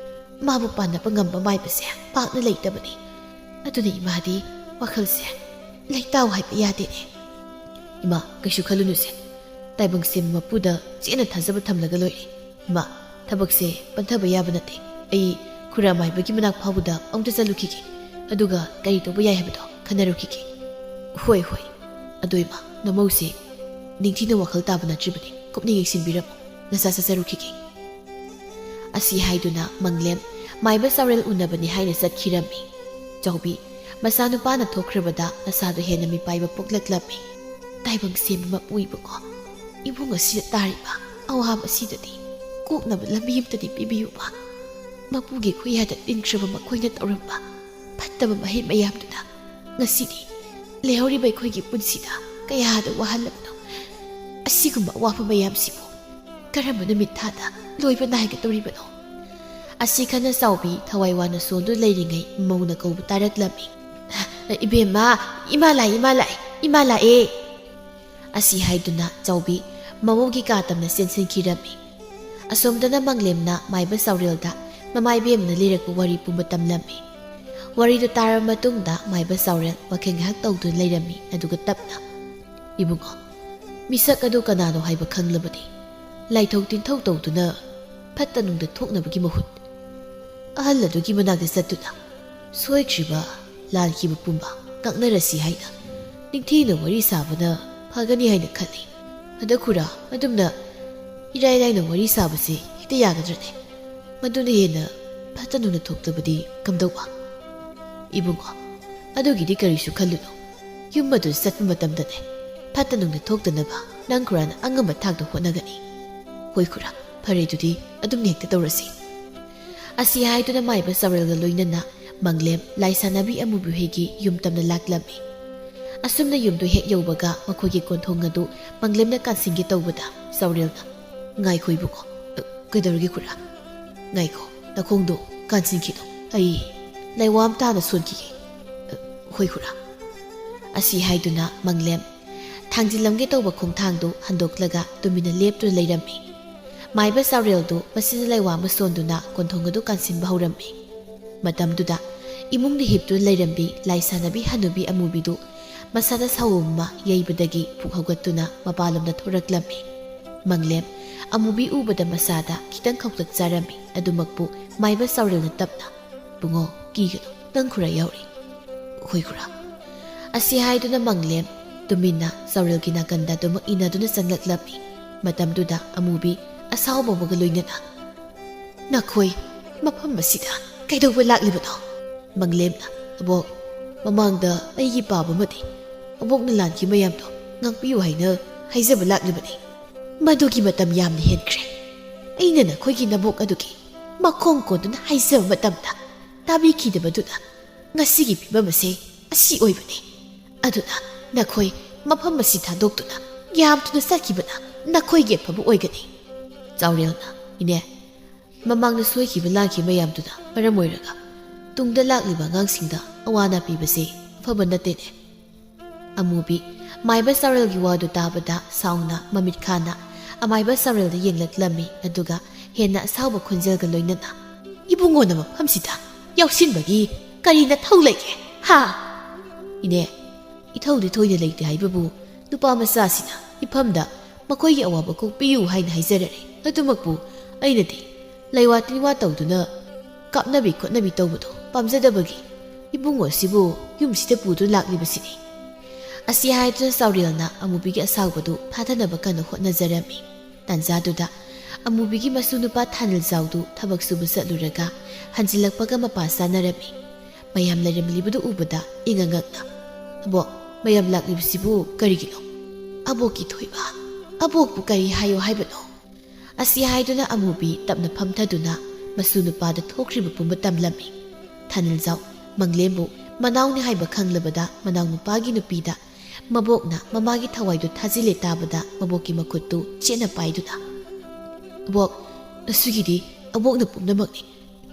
ꯃꯥꯕꯨ ꯄꯥꯟꯅꯕ ꯉꯝꯕ ꯃꯥꯏꯕꯁꯦ ꯄꯥꯛꯅ ꯂꯩꯇꯕꯅꯤ꯫ ꯑꯗꯨꯅ ꯏꯃꯥꯗꯤ ꯋꯥꯈꯜꯁꯦ ꯂꯩꯇꯥꯎ ꯍꯥꯏꯕ ꯌꯥꯗꯦꯅꯦ꯫" "ꯏꯃꯥ, ꯀꯩꯁꯨ ꯈꯜꯂꯨꯅꯨꯁꯦ꯫ ꯇꯥꯏꯕꯪꯁꯦꯝꯕ ꯃꯄꯨꯗ ꯆꯦꯠꯅ ꯊꯥꯖꯕ ꯊꯝꯂꯒ ꯂꯣꯏꯔꯦ꯫ ꯏꯃꯥ, ꯊꯕꯛꯁꯦ ꯄꯟꯊꯕ ꯌꯥꯕ ꯅꯠꯇꯦ꯫ ꯑꯩ ꯈꯨꯔꯥꯃꯥꯏꯕꯒꯤ ꯃꯅꯥꯛ ꯐꯥꯎꯕꯗ ꯑꯃꯨꯛꯇ ꯆꯠꯂꯨꯈꯤꯒꯦ꯫ ꯑꯗꯨꯒ ꯀꯔꯤ ꯇꯧꯕ ꯌꯥꯏ ꯍꯥꯏꯕꯗꯣ ꯈꯟꯅꯔꯨꯈꯤꯒꯦ꯫" "ꯍꯣꯏ, ꯍꯣꯏ꯫ ꯑꯗꯣ ꯏꯃꯥ, ꯅꯃꯧꯁꯦ ꯅꯤꯡꯊꯤꯅ ꯋꯥꯈꯜ ꯇꯥꯕ ꯅꯠꯇ꯭ꯔꯤꯕꯅꯤ꯫ ꯀꯨꯞꯅ ꯌꯦꯡꯁꯤꯟꯕꯤꯔꯝꯃꯨ꯫ ꯅꯆꯥ ꯆꯠꯆꯔꯨꯈꯤꯒꯦ꯫" ꯑꯁꯤ ꯍꯥꯏꯗꯨꯅ ꯃꯪꯂꯦꯝ ꯃꯥꯏꯕ ꯆꯥꯎꯔꯦꯜ ꯎꯅꯕꯅꯤ ꯍꯥꯏꯅ ꯆꯠꯈꯤꯔꯝꯃꯤ꯫ ꯆꯥꯎꯕꯤ ꯃꯆꯥꯅꯨꯄꯥꯅ ꯊꯣꯛꯈ꯭ꯔꯕꯗ ꯃꯁꯥꯗꯣ ꯍꯦꯟꯅ ꯃꯤꯄꯥꯏꯕ ꯄꯣꯛꯂꯛꯂꯝꯃꯤ꯫ "ꯇꯥꯏꯕꯪ ꯁꯦꯝꯕ ꯃꯄꯨ ꯏꯕꯨꯡꯉꯣ, ꯏꯃꯨꯡ ꯑꯁꯤꯗ ꯇꯥꯔꯤꯕ ꯑꯋꯥꯕ ꯑꯁꯤꯗꯗꯤ ꯀꯣꯛꯅꯕ ꯂꯝꯕꯤ ꯑꯃꯇꯗꯤ ꯄꯤꯕꯤꯌꯨꯕ꯫ ꯃꯄꯨꯒꯤ ꯈꯨꯌꯥꯗ ꯇꯤꯟꯈ꯭ꯔꯕ ꯃꯈꯣꯏꯅ ꯇꯧꯔꯝꯕ ꯐꯠꯇꯕ ꯃꯍꯩ ꯃꯌꯥꯝꯗꯨꯅ ꯉꯁꯤꯗꯤ ꯂꯩꯍꯧꯔꯤꯕ ꯑꯩꯈꯣꯏꯒꯤ ꯄꯨꯟꯁꯤꯗ ꯀꯌꯥꯗ ꯋꯥꯍꯜꯂꯕꯅꯣ꯫ ꯑꯁꯤꯒꯨꯝꯕ ꯑꯋꯥꯕ ꯃꯌꯥꯝꯁꯤꯕꯨ ꯀꯔꯝꯕ ꯅꯨꯃꯤꯠ ꯊꯥꯗ ꯂꯣꯏꯕ ꯅꯥꯏꯒꯗꯧꯔꯤꯕꯅꯣ?" ꯑꯁꯤ ꯈꯟꯅ ꯆꯥꯎꯕꯤ ꯊꯋꯥꯏ ꯋꯥꯅ ꯁꯣꯟꯗꯨꯅ ꯂꯩꯔꯤꯉꯩ ꯃꯧꯅ ꯀꯧꯕ ꯇꯥꯔꯛꯂꯝꯃꯤ꯫ "ꯏꯕꯦꯝꯃ, ꯏꯃꯥ ꯂꯥꯛꯑꯦ, ꯏꯃꯥ ꯂꯥꯛꯑꯦ, ꯏꯃꯥ ꯂꯥꯛꯑꯦ!" ꯑꯁꯤ ꯍꯥꯏꯗꯨꯅ ꯆꯥꯎꯕꯤ ꯃꯃꯧꯒꯤ ꯀꯥ ꯇꯝꯅ ꯆꯦꯟꯁꯤꯟꯈꯤꯔꯝꯃꯤ꯫ ꯑꯁꯣꯝꯗꯅ ꯃꯪꯂꯦꯝꯅ ꯃꯥꯏꯕ ꯆꯥꯎꯔꯦꯜꯗ ꯃꯃꯥ ꯏꯕꯦꯝꯃꯅ ꯂꯤꯔꯛꯄ ꯋꯥꯔꯤ ꯄꯨꯝꯕ ꯇꯝꯂꯝꯃꯤ꯫ ꯋꯥꯔꯤꯗꯨ ꯇꯥꯔꯕ ꯃꯇꯨꯡꯗ ꯃꯥꯏꯕ ꯆꯥꯎꯔꯦꯜ ꯋꯥꯈꯜ ꯉꯥꯏꯍꯥꯛ ꯇꯧꯗꯨꯅ ꯂꯩꯔꯝꯃꯤ, ꯑꯗꯨꯒ ꯇꯞꯅ, "ꯏꯕꯨꯡꯉꯣ, ꯃꯤꯁꯛ ꯑꯗꯨ ꯀꯅꯥꯅꯣ ꯍꯥꯏꯕ ꯈꯪꯂꯕꯗꯤ ꯂꯥꯏꯊꯣꯛ ꯇꯤꯟꯊꯧ ꯇꯧꯗꯨꯅ ꯐꯠꯇ ꯅꯨꯡꯗ ꯊꯣꯛꯅꯕꯒꯤ ꯃꯍꯨꯠ ꯑꯍꯜ ꯑꯗꯨꯒꯤ ꯃꯅꯥꯛꯇ ꯆꯠꯇꯨꯅ ꯁꯣꯏꯈ꯭ꯔꯤꯕ, ꯂꯥꯟꯈꯤꯕ ꯄꯨꯝꯕ ꯀꯛꯅꯔꯁꯤ ꯍꯥꯏꯅ ꯅꯤꯡꯊꯤꯅ ꯋꯥꯔꯤ ꯁꯥꯕꯅ ꯐꯒꯅꯤ ꯍꯥꯏꯅ ꯈꯜꯂꯤ꯫ ꯑꯗ ꯈꯨꯔꯥ, ꯑꯗꯨꯝꯅ ꯏꯔꯥꯏ ꯂꯥꯏꯅ ꯋꯥꯔꯤ ꯁꯥꯕꯁꯤ ꯍꯦꯛꯇ ꯌꯥꯒꯗ꯭ꯔꯅꯦ? ꯃꯗꯨꯅ ꯍꯦꯟꯅ ꯐꯠꯇ ꯅꯨꯡꯗ ꯊꯣꯛꯇꯕꯗꯤ ꯀꯝꯗꯧꯕ?" "ꯏꯕꯨꯡꯉꯣ, ꯑꯗꯨꯒꯤꯗꯤ ꯀꯔꯤꯁꯨ ꯈꯜꯂꯨꯅꯨ꯫ ꯌꯨꯝ ꯑꯗꯨ ꯆꯠꯄ ꯃꯇꯝꯗꯅꯦ, ꯐꯠꯇ ꯅꯨꯡꯗ ꯊꯣꯛꯇꯅꯕ ꯅꯪ ꯈꯨꯔꯥꯅ ꯑꯉꯝꯕ ꯊꯥꯛꯇ ꯍꯣꯠꯅꯒꯅꯤ꯫" "ꯍꯣꯏ ꯈꯨꯔꯥ, ꯐꯔꯦ, ꯑꯗꯨꯗꯤ ꯑꯗꯨꯝꯅ ꯍꯦꯛꯇ ꯇꯧꯔꯁꯤ꯫" ꯑꯁꯤ ꯍꯥꯏꯗꯨꯅ ꯃꯥꯏꯕ ꯆꯥꯎꯔꯦꯜꯒ ꯂꯣꯏꯅꯅ ꯃꯪꯂꯦꯝ ꯂꯥꯏꯁꯥꯟꯅꯕꯤ ꯑꯃꯨꯕꯤ ꯍꯣꯏꯒꯤ ꯌꯨꯝ ꯇꯝꯅ ꯂꯥꯛꯂꯝꯃꯤ꯫ ꯑꯁꯨꯝꯅ ꯌꯨꯝꯗꯨ ꯍꯦꯛ ꯌꯧꯕꯒ ꯃꯈꯣꯏꯒꯤ ꯀꯣꯟꯊꯣꯡ ꯑꯗꯨ ꯃꯪꯂꯦꯝꯅ ꯀꯥꯟꯁꯤꯟꯒꯦ ꯇꯧꯕꯗ ꯆꯥꯎꯔꯦꯜꯅ, "ꯉꯥꯏꯈꯣ ꯏꯕꯨꯡꯉꯣ, ꯑ, ꯀꯩꯗꯧꯔꯒꯦ ꯈꯨꯔꯥ? ꯉꯥꯏꯈꯣ, ꯅꯈꯣꯡꯗꯣ ꯀꯥꯟꯁꯤꯟꯈꯤꯅꯨ꯫ ꯑꯩ ꯂꯩꯋꯥ ꯑꯃ ꯇꯥꯅ ꯁꯣꯟꯈꯤꯒꯦ꯫" "ꯑ, ꯍꯣꯏ ꯈꯨꯔꯥ꯫" ꯑꯁꯤ ꯍꯥꯏꯗꯨꯅ ꯃꯪꯂꯦꯝ ꯊꯥꯡꯖꯤꯜꯂꯝꯒꯦ ꯇꯧꯕ ꯈꯣꯡꯊꯥꯡꯗꯨ ꯍꯟꯗꯣꯛꯂꯒ ꯇꯨꯃꯤꯟꯅ ꯂꯦꯞꯇꯨꯅ ꯂꯩꯔꯝꯃꯤ꯫ ꯃꯥꯏꯕ ꯆꯥꯎꯔꯦꯜꯗꯨ ꯃꯁꯤꯅ ꯂꯩꯋꯥ ꯑꯃ ꯁꯣꯟꯗꯨꯅ ꯀꯣꯟꯊꯣꯡ ꯑꯗꯨ ꯀꯥꯟꯁꯤꯟꯕ ꯍꯧꯔꯝꯃꯤ꯫ ꯃꯇꯝꯗꯨꯗ ꯏꯃꯨꯡꯗ ꯍꯤꯞꯇꯨꯅ ꯂꯩꯔꯝꯕꯤ ꯂꯥꯏꯁꯥꯟꯅꯕꯤ ꯍꯅꯨꯕꯤ ꯑꯃꯨꯕꯤꯗꯨ ꯃꯁꯥꯗ ꯁꯥꯎꯕ ꯑꯃ ꯌꯩꯕꯗꯒꯤ ꯄꯨꯛ ꯍꯧꯒꯠꯇꯨꯅ ꯃꯄꯥꯟꯂꯣꯝꯗ ꯊꯣꯔꯛꯂꯝꯃꯤ꯫ ꯃꯪꯂꯦꯝ ꯑꯃꯨꯕꯤ ꯎꯕꯗ ꯃꯁꯥꯗ ꯈꯤꯇꯪ ꯈꯧꯇꯛ ꯆꯥꯔꯝꯃꯤ, ꯑꯗꯨꯃꯛꯄꯨ ꯃꯥꯏꯕ ꯆꯥꯎꯔꯦꯜꯅ ꯇꯞꯅ, "ꯕꯨꯡꯉꯣ, ꯀꯤꯒꯅꯨ, ꯅꯪ ꯈꯨꯔꯥ ꯌꯥꯎꯔꯤ꯫" "ꯍꯣꯏ ꯈꯨꯔꯥ꯫" ꯑꯁꯤ ꯍꯥꯏꯗꯨꯅ ꯃꯪꯂꯦꯝ ꯇꯨꯃꯤꯟꯅ ꯆꯥꯎꯔꯦꯜꯒꯤ ꯅꯥꯀꯟꯗ ꯑꯗꯨꯃꯛ ꯏꯟꯅꯗꯨꯅ ꯆꯪꯂꯛꯂꯝꯃꯤ꯫ ꯃꯇꯝꯗꯨꯗ ꯑꯃꯨꯕꯤ ꯑꯁꯥꯎꯕ ꯑꯃꯒ ꯂꯣꯏꯅꯅ, "ꯅꯈꯣꯏ ꯃꯐꯝ ꯑꯁꯤꯗ ꯀꯩꯗꯧꯕ ꯂꯥꯛꯂꯤꯕꯅꯣ?" ꯃꯪꯂꯦꯝꯅ, "ꯑꯕꯣꯛ, ꯃꯃꯥꯡꯗ ꯑꯩꯒꯤ ꯄꯥꯕ ꯑꯃꯗꯤ ꯑꯕꯣꯛꯅ ꯂꯥꯟꯈꯤꯕ ꯃꯌꯥꯝꯗꯣ ꯉꯥꯛꯄꯤꯌꯨ ꯍꯥꯏꯅ ꯍꯥꯏꯖꯕ ꯂꯥꯛꯂꯤꯕꯅꯤ꯫ ꯃꯗꯨꯒꯤ ꯃꯇꯝ ꯌꯥꯝꯅ ꯍꯦꯟꯈ꯭ꯔꯦ꯫ ꯑꯩꯅ ꯅꯈꯣꯏꯒꯤ ꯅꯕꯣꯛ ꯑꯗꯨꯒꯤ ꯃꯈꯣꯡ ꯀꯣꯟꯗꯨꯅ ꯍꯥꯏꯖꯕ ꯃꯇꯝꯗ ꯇꯥꯕꯤꯈꯤꯗꯕꯗꯨꯅ ꯉꯁꯤꯒꯤ ꯐꯤꯕꯝ ꯑꯁꯤ ꯑꯁꯤ ꯑꯣꯏꯕꯅꯤ꯫ ꯑꯗꯨꯅ ꯅꯈꯣꯏ ꯃꯐꯝ ꯑꯁꯤ ꯊꯥꯗꯣꯛꯇꯨꯅ ꯌꯥꯝ ꯊꯨꯅ ꯆꯠꯈꯤꯕꯅ ꯅꯈꯣꯏꯒꯤ ꯑꯐꯕ ꯑꯣꯏꯒꯅꯤ꯫" ꯆꯥꯎꯔꯦꯜꯅ, "ꯏꯅꯦ, ꯃꯃꯥꯡꯗ ꯁꯣꯏꯈꯤꯕ ꯂꯥꯟꯈꯤꯕ ꯃꯌꯥꯝꯗꯨꯅ ꯃꯔꯝ ꯑꯣꯏꯔꯒ ꯇꯨꯡꯗ ꯂꯥꯛꯂꯤꯕ ꯑꯉꯥꯡꯁꯤꯡꯗ ꯑꯋꯥ ꯑꯅꯥ ꯄꯤꯕꯁꯦ ꯑꯐꯕ ꯅꯠꯇꯦꯅꯦ꯫" ꯑꯃꯨꯕꯤ ꯃꯥꯏꯕ ꯆꯥꯎꯔꯦꯜꯒꯤ ꯋꯥꯗꯨ ꯇꯥꯕꯗ ꯁꯥꯎꯅ ꯃꯃꯤꯠ ꯈꯥꯅ ꯑꯃꯥꯏꯕ ꯆꯥꯎꯔꯦꯜꯗ ꯌꯦꯡꯂꯛꯂꯝꯃꯤ, ꯑꯗꯨꯒ ꯍꯦꯟꯅ ꯑꯁꯥꯎꯕ ꯈꯣꯟꯖꯦꯜꯒ ꯂꯣꯏꯅꯅ, ꯏꯕꯨꯡꯉꯣꯅ ꯃꯐꯝꯁꯤꯗ ꯌꯥꯎꯁꯤꯟꯕꯒꯤ ꯀꯔꯤ ꯅꯊꯧ ꯂꯩꯒꯦ? ꯍꯥ? ꯏꯅꯦ, ꯏꯊꯧꯗꯤ ꯊꯣꯏꯅ ꯂꯩꯇꯦ ꯍꯥꯏꯕꯕꯨ, ꯅꯨꯄꯥ ꯃꯆꯥꯁꯤꯅ ꯏꯐꯝꯗ ꯃꯈꯣꯏꯒꯤ ꯑꯋꯥꯕ ꯀꯣꯛꯄꯤꯌꯨ ꯍꯥꯏꯅ ꯍꯥꯏꯖꯔꯔꯦ꯫ ꯑꯗꯨꯃꯛꯄꯨ ꯑꯩꯅꯗꯤ ꯂꯩꯋꯥ ꯇꯤꯟꯋꯥ ꯇꯧꯗꯨꯅ ꯀꯥꯞꯅꯕꯤ ꯈꯣꯠꯅꯕꯤ ꯇꯧꯕꯗꯨ ꯄꯥꯝꯖꯗꯕꯒꯤ ꯏꯕꯨꯡꯉꯣꯁꯤꯕꯨ ꯌꯨꯝꯁꯤꯗ ꯄꯨꯗꯨꯅ ꯂꯥꯛꯂꯤꯕꯁꯤꯅꯤ꯫ ꯑꯁꯤ ꯍꯥꯏꯗꯨꯅ ꯆꯥꯎꯔꯦꯜꯅ ꯑꯃꯨꯕꯤꯒꯤ ꯑꯁꯥꯎꯕꯗꯨ ꯐꯥꯊꯅꯕ ꯀꯟꯅ ꯍꯣꯠꯅꯖꯔꯝꯃꯤ꯫ ꯇꯥꯟꯖꯥꯗꯨꯗ ꯑꯃꯨꯕꯤꯒꯤ ꯃꯁꯨ ꯅꯨꯄꯥ ꯊꯥꯅꯤꯜꯖꯥꯎꯗꯨ ꯊꯕꯛ ꯁꯨꯕ ꯆꯠꯂꯨꯔꯒ ꯍꯟꯖꯤꯜꯂꯛꯄꯒ ꯃꯄꯥ ꯆꯥꯅꯔꯝꯃꯤ꯫ ꯃꯌꯥꯝ ꯂꯩꯔꯝꯂꯤꯕꯗꯨ ꯎꯕꯗ ꯏꯉꯛ ꯉꯛꯅ, "ꯑꯕꯣꯛ, ꯃꯌꯥꯝ ꯂꯥꯛꯂꯤꯕꯁꯤꯕꯨ ꯀꯔꯤꯒꯤꯅꯣ? ꯑꯕꯣꯛꯀꯤ ꯊꯣꯏꯕ, ꯑꯕꯣꯛꯄꯨ ꯀꯔꯤ ꯍꯥꯏꯌꯣ ꯍꯥꯏꯕꯅꯣ?" ꯑꯁꯤ ꯍꯥꯏꯗꯨꯅ ꯑꯃꯨꯕꯤ ꯇꯞꯅ ꯐꯝꯊꯗꯨꯅ ꯃꯁꯨ ꯅꯨꯄꯥꯗ ꯊꯣꯛꯈ꯭ꯔꯤꯕ ꯄꯨꯝꯕ ꯇꯝꯂꯝꯃꯤ꯫ ꯊꯥꯅꯤꯜꯖꯥꯎ ꯃꯪꯂꯦꯝꯕꯨ ꯃꯅꯥꯎꯅꯤ ꯍꯥꯏꯕ ꯈꯪꯂꯕꯗ ꯃꯅꯥꯎ ꯅꯨꯄꯥꯒꯤ ꯅꯨꯄꯤꯗ ꯃꯕꯣꯛꯅ ꯃꯃꯥꯒꯤ ꯊꯋꯥꯏꯗꯨ ꯊꯥꯖꯤꯜꯂꯦ ꯇꯥꯕꯗ ꯃꯕꯣꯛꯀꯤ ꯃꯈꯨꯠꯇꯨ ꯆꯦꯠꯅ ꯄꯥꯏꯗꯨꯅ, "ꯑꯕꯣꯛ, ꯉꯁꯤꯒꯤꯗꯤ ꯑꯕꯣꯛꯅ ꯄꯨꯝꯅꯃꯛꯅꯤ꯫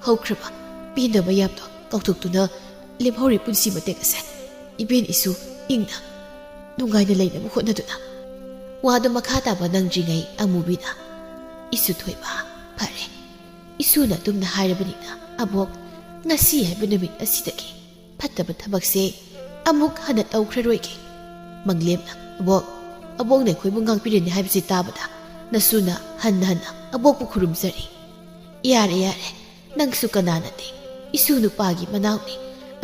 ꯍꯧꯈ꯭ꯔꯕ ꯄꯦꯟꯗꯕ ꯌꯥꯝꯗꯣ ꯀꯥꯎꯊꯣꯛꯇꯨꯅ ꯂꯦꯝꯍꯧꯔꯤ ꯄꯨꯟꯁꯤ ꯃꯇꯦꯛ ꯑꯁꯦ ꯏꯕꯦꯟ ꯏꯁꯨ ꯏꯪꯅ ꯅꯨꯡꯉꯥꯏꯅ ꯂꯩꯅꯕ ꯍꯣꯠꯅꯗꯨꯅ ꯋꯥꯗꯨ ꯃꯈꯥ ꯇꯥꯕ ꯅꯪꯗ꯭ꯔꯤꯉꯩ ꯑꯃꯨꯕꯤꯅ, ꯏꯁꯨ ꯊꯣꯏꯕ, ꯐꯔꯦ, ꯏꯁꯨꯅ ꯑꯗꯨꯝꯅ ꯍꯥꯏꯔꯕꯅꯤꯅ ꯑꯕꯣꯛ, ꯉꯁꯤ ꯍꯥꯏꯕ ꯅꯨꯃꯤꯠ ꯑꯁꯤꯗꯒꯤ ꯐꯠꯇꯕ ꯊꯕꯛꯁꯦ ꯑꯃꯨꯛ ꯍꯟꯅ ꯇꯧꯈ꯭ꯔꯔꯣꯏꯒꯦ꯫" ꯃꯪꯂꯦꯝꯅ, "ꯑꯕꯣꯛ, ꯑꯕꯣꯛꯅ ꯑꯩꯈꯣꯏꯕꯨ ꯉꯥꯛꯄꯤꯔꯅꯤ ꯍꯥꯏꯕꯁꯤ ꯇꯥꯕꯗ ꯅꯁꯨꯅ ꯍꯟꯅ ꯍꯟꯅ ꯑꯕꯣꯛꯄꯨ ꯈꯨꯔꯨꯝꯖꯔꯤ꯫" "ꯌꯥꯔꯦ, ꯌꯥꯔꯦ, ꯅꯪꯁꯨ ꯀꯅꯥ ꯅꯠꯇꯦ, ꯏꯁꯨ ꯅꯨꯄꯥꯒꯤ ꯃꯅꯥꯎꯅꯤ꯫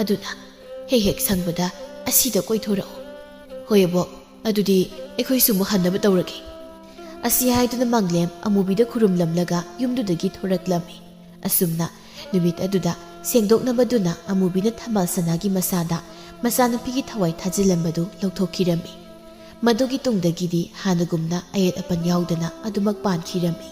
ꯑꯗꯨꯅ ꯍꯦꯛ ꯍꯦꯛ ꯁꯪꯕꯗ ꯑꯁꯤꯗ ꯀꯣꯏꯊꯣꯔꯛꯎ꯫" "ꯍꯣꯏ ꯑꯕꯣꯛ, ꯑꯗꯨꯗꯤ ꯑꯩꯈꯣꯏꯁꯨ ꯑꯃꯨꯛ ꯍꯟꯅꯕ ꯇꯧꯔꯒꯦ꯫" ꯑꯁꯤ ꯍꯥꯏꯗꯨꯅ ꯃꯪꯂꯦꯝ ꯑꯃꯨꯕꯤꯗ ꯈꯨꯔꯨꯝꯂꯝꯂꯒ ꯌꯨꯝꯗꯨꯗꯒꯤ ꯊꯣꯔꯛꯂꯝꯃꯤ꯫ ꯑꯁꯨꯝꯅ ꯅꯨꯃꯤꯠ ꯑꯗꯨꯗ ꯁꯦꯡꯗꯣꯛꯅꯕꯗꯨꯅ ꯑꯃꯨꯕꯤꯅ ꯊꯝꯕꯥꯜ ꯁꯅꯥꯒꯤ ꯃꯁꯥꯗ ꯃꯆꯥꯅꯨꯄꯤꯒꯤ ꯊꯋꯥꯏ ꯊꯥꯖꯤꯜꯂꯝꯕꯗꯨ ꯂꯧꯊꯣꯛꯈꯤꯔꯝꯃꯤ꯫ ꯃꯗꯨꯒꯤ ꯇꯨꯡꯗꯒꯤꯗꯤ ꯍꯥꯟꯅꯒꯨꯝꯅ ꯑꯌꯦꯠ ꯑꯄꯟ ꯌꯥꯎꯗꯅ ꯑꯗꯨꯃꯛ ꯄꯥꯟꯈꯤꯔꯝꯃꯤ꯫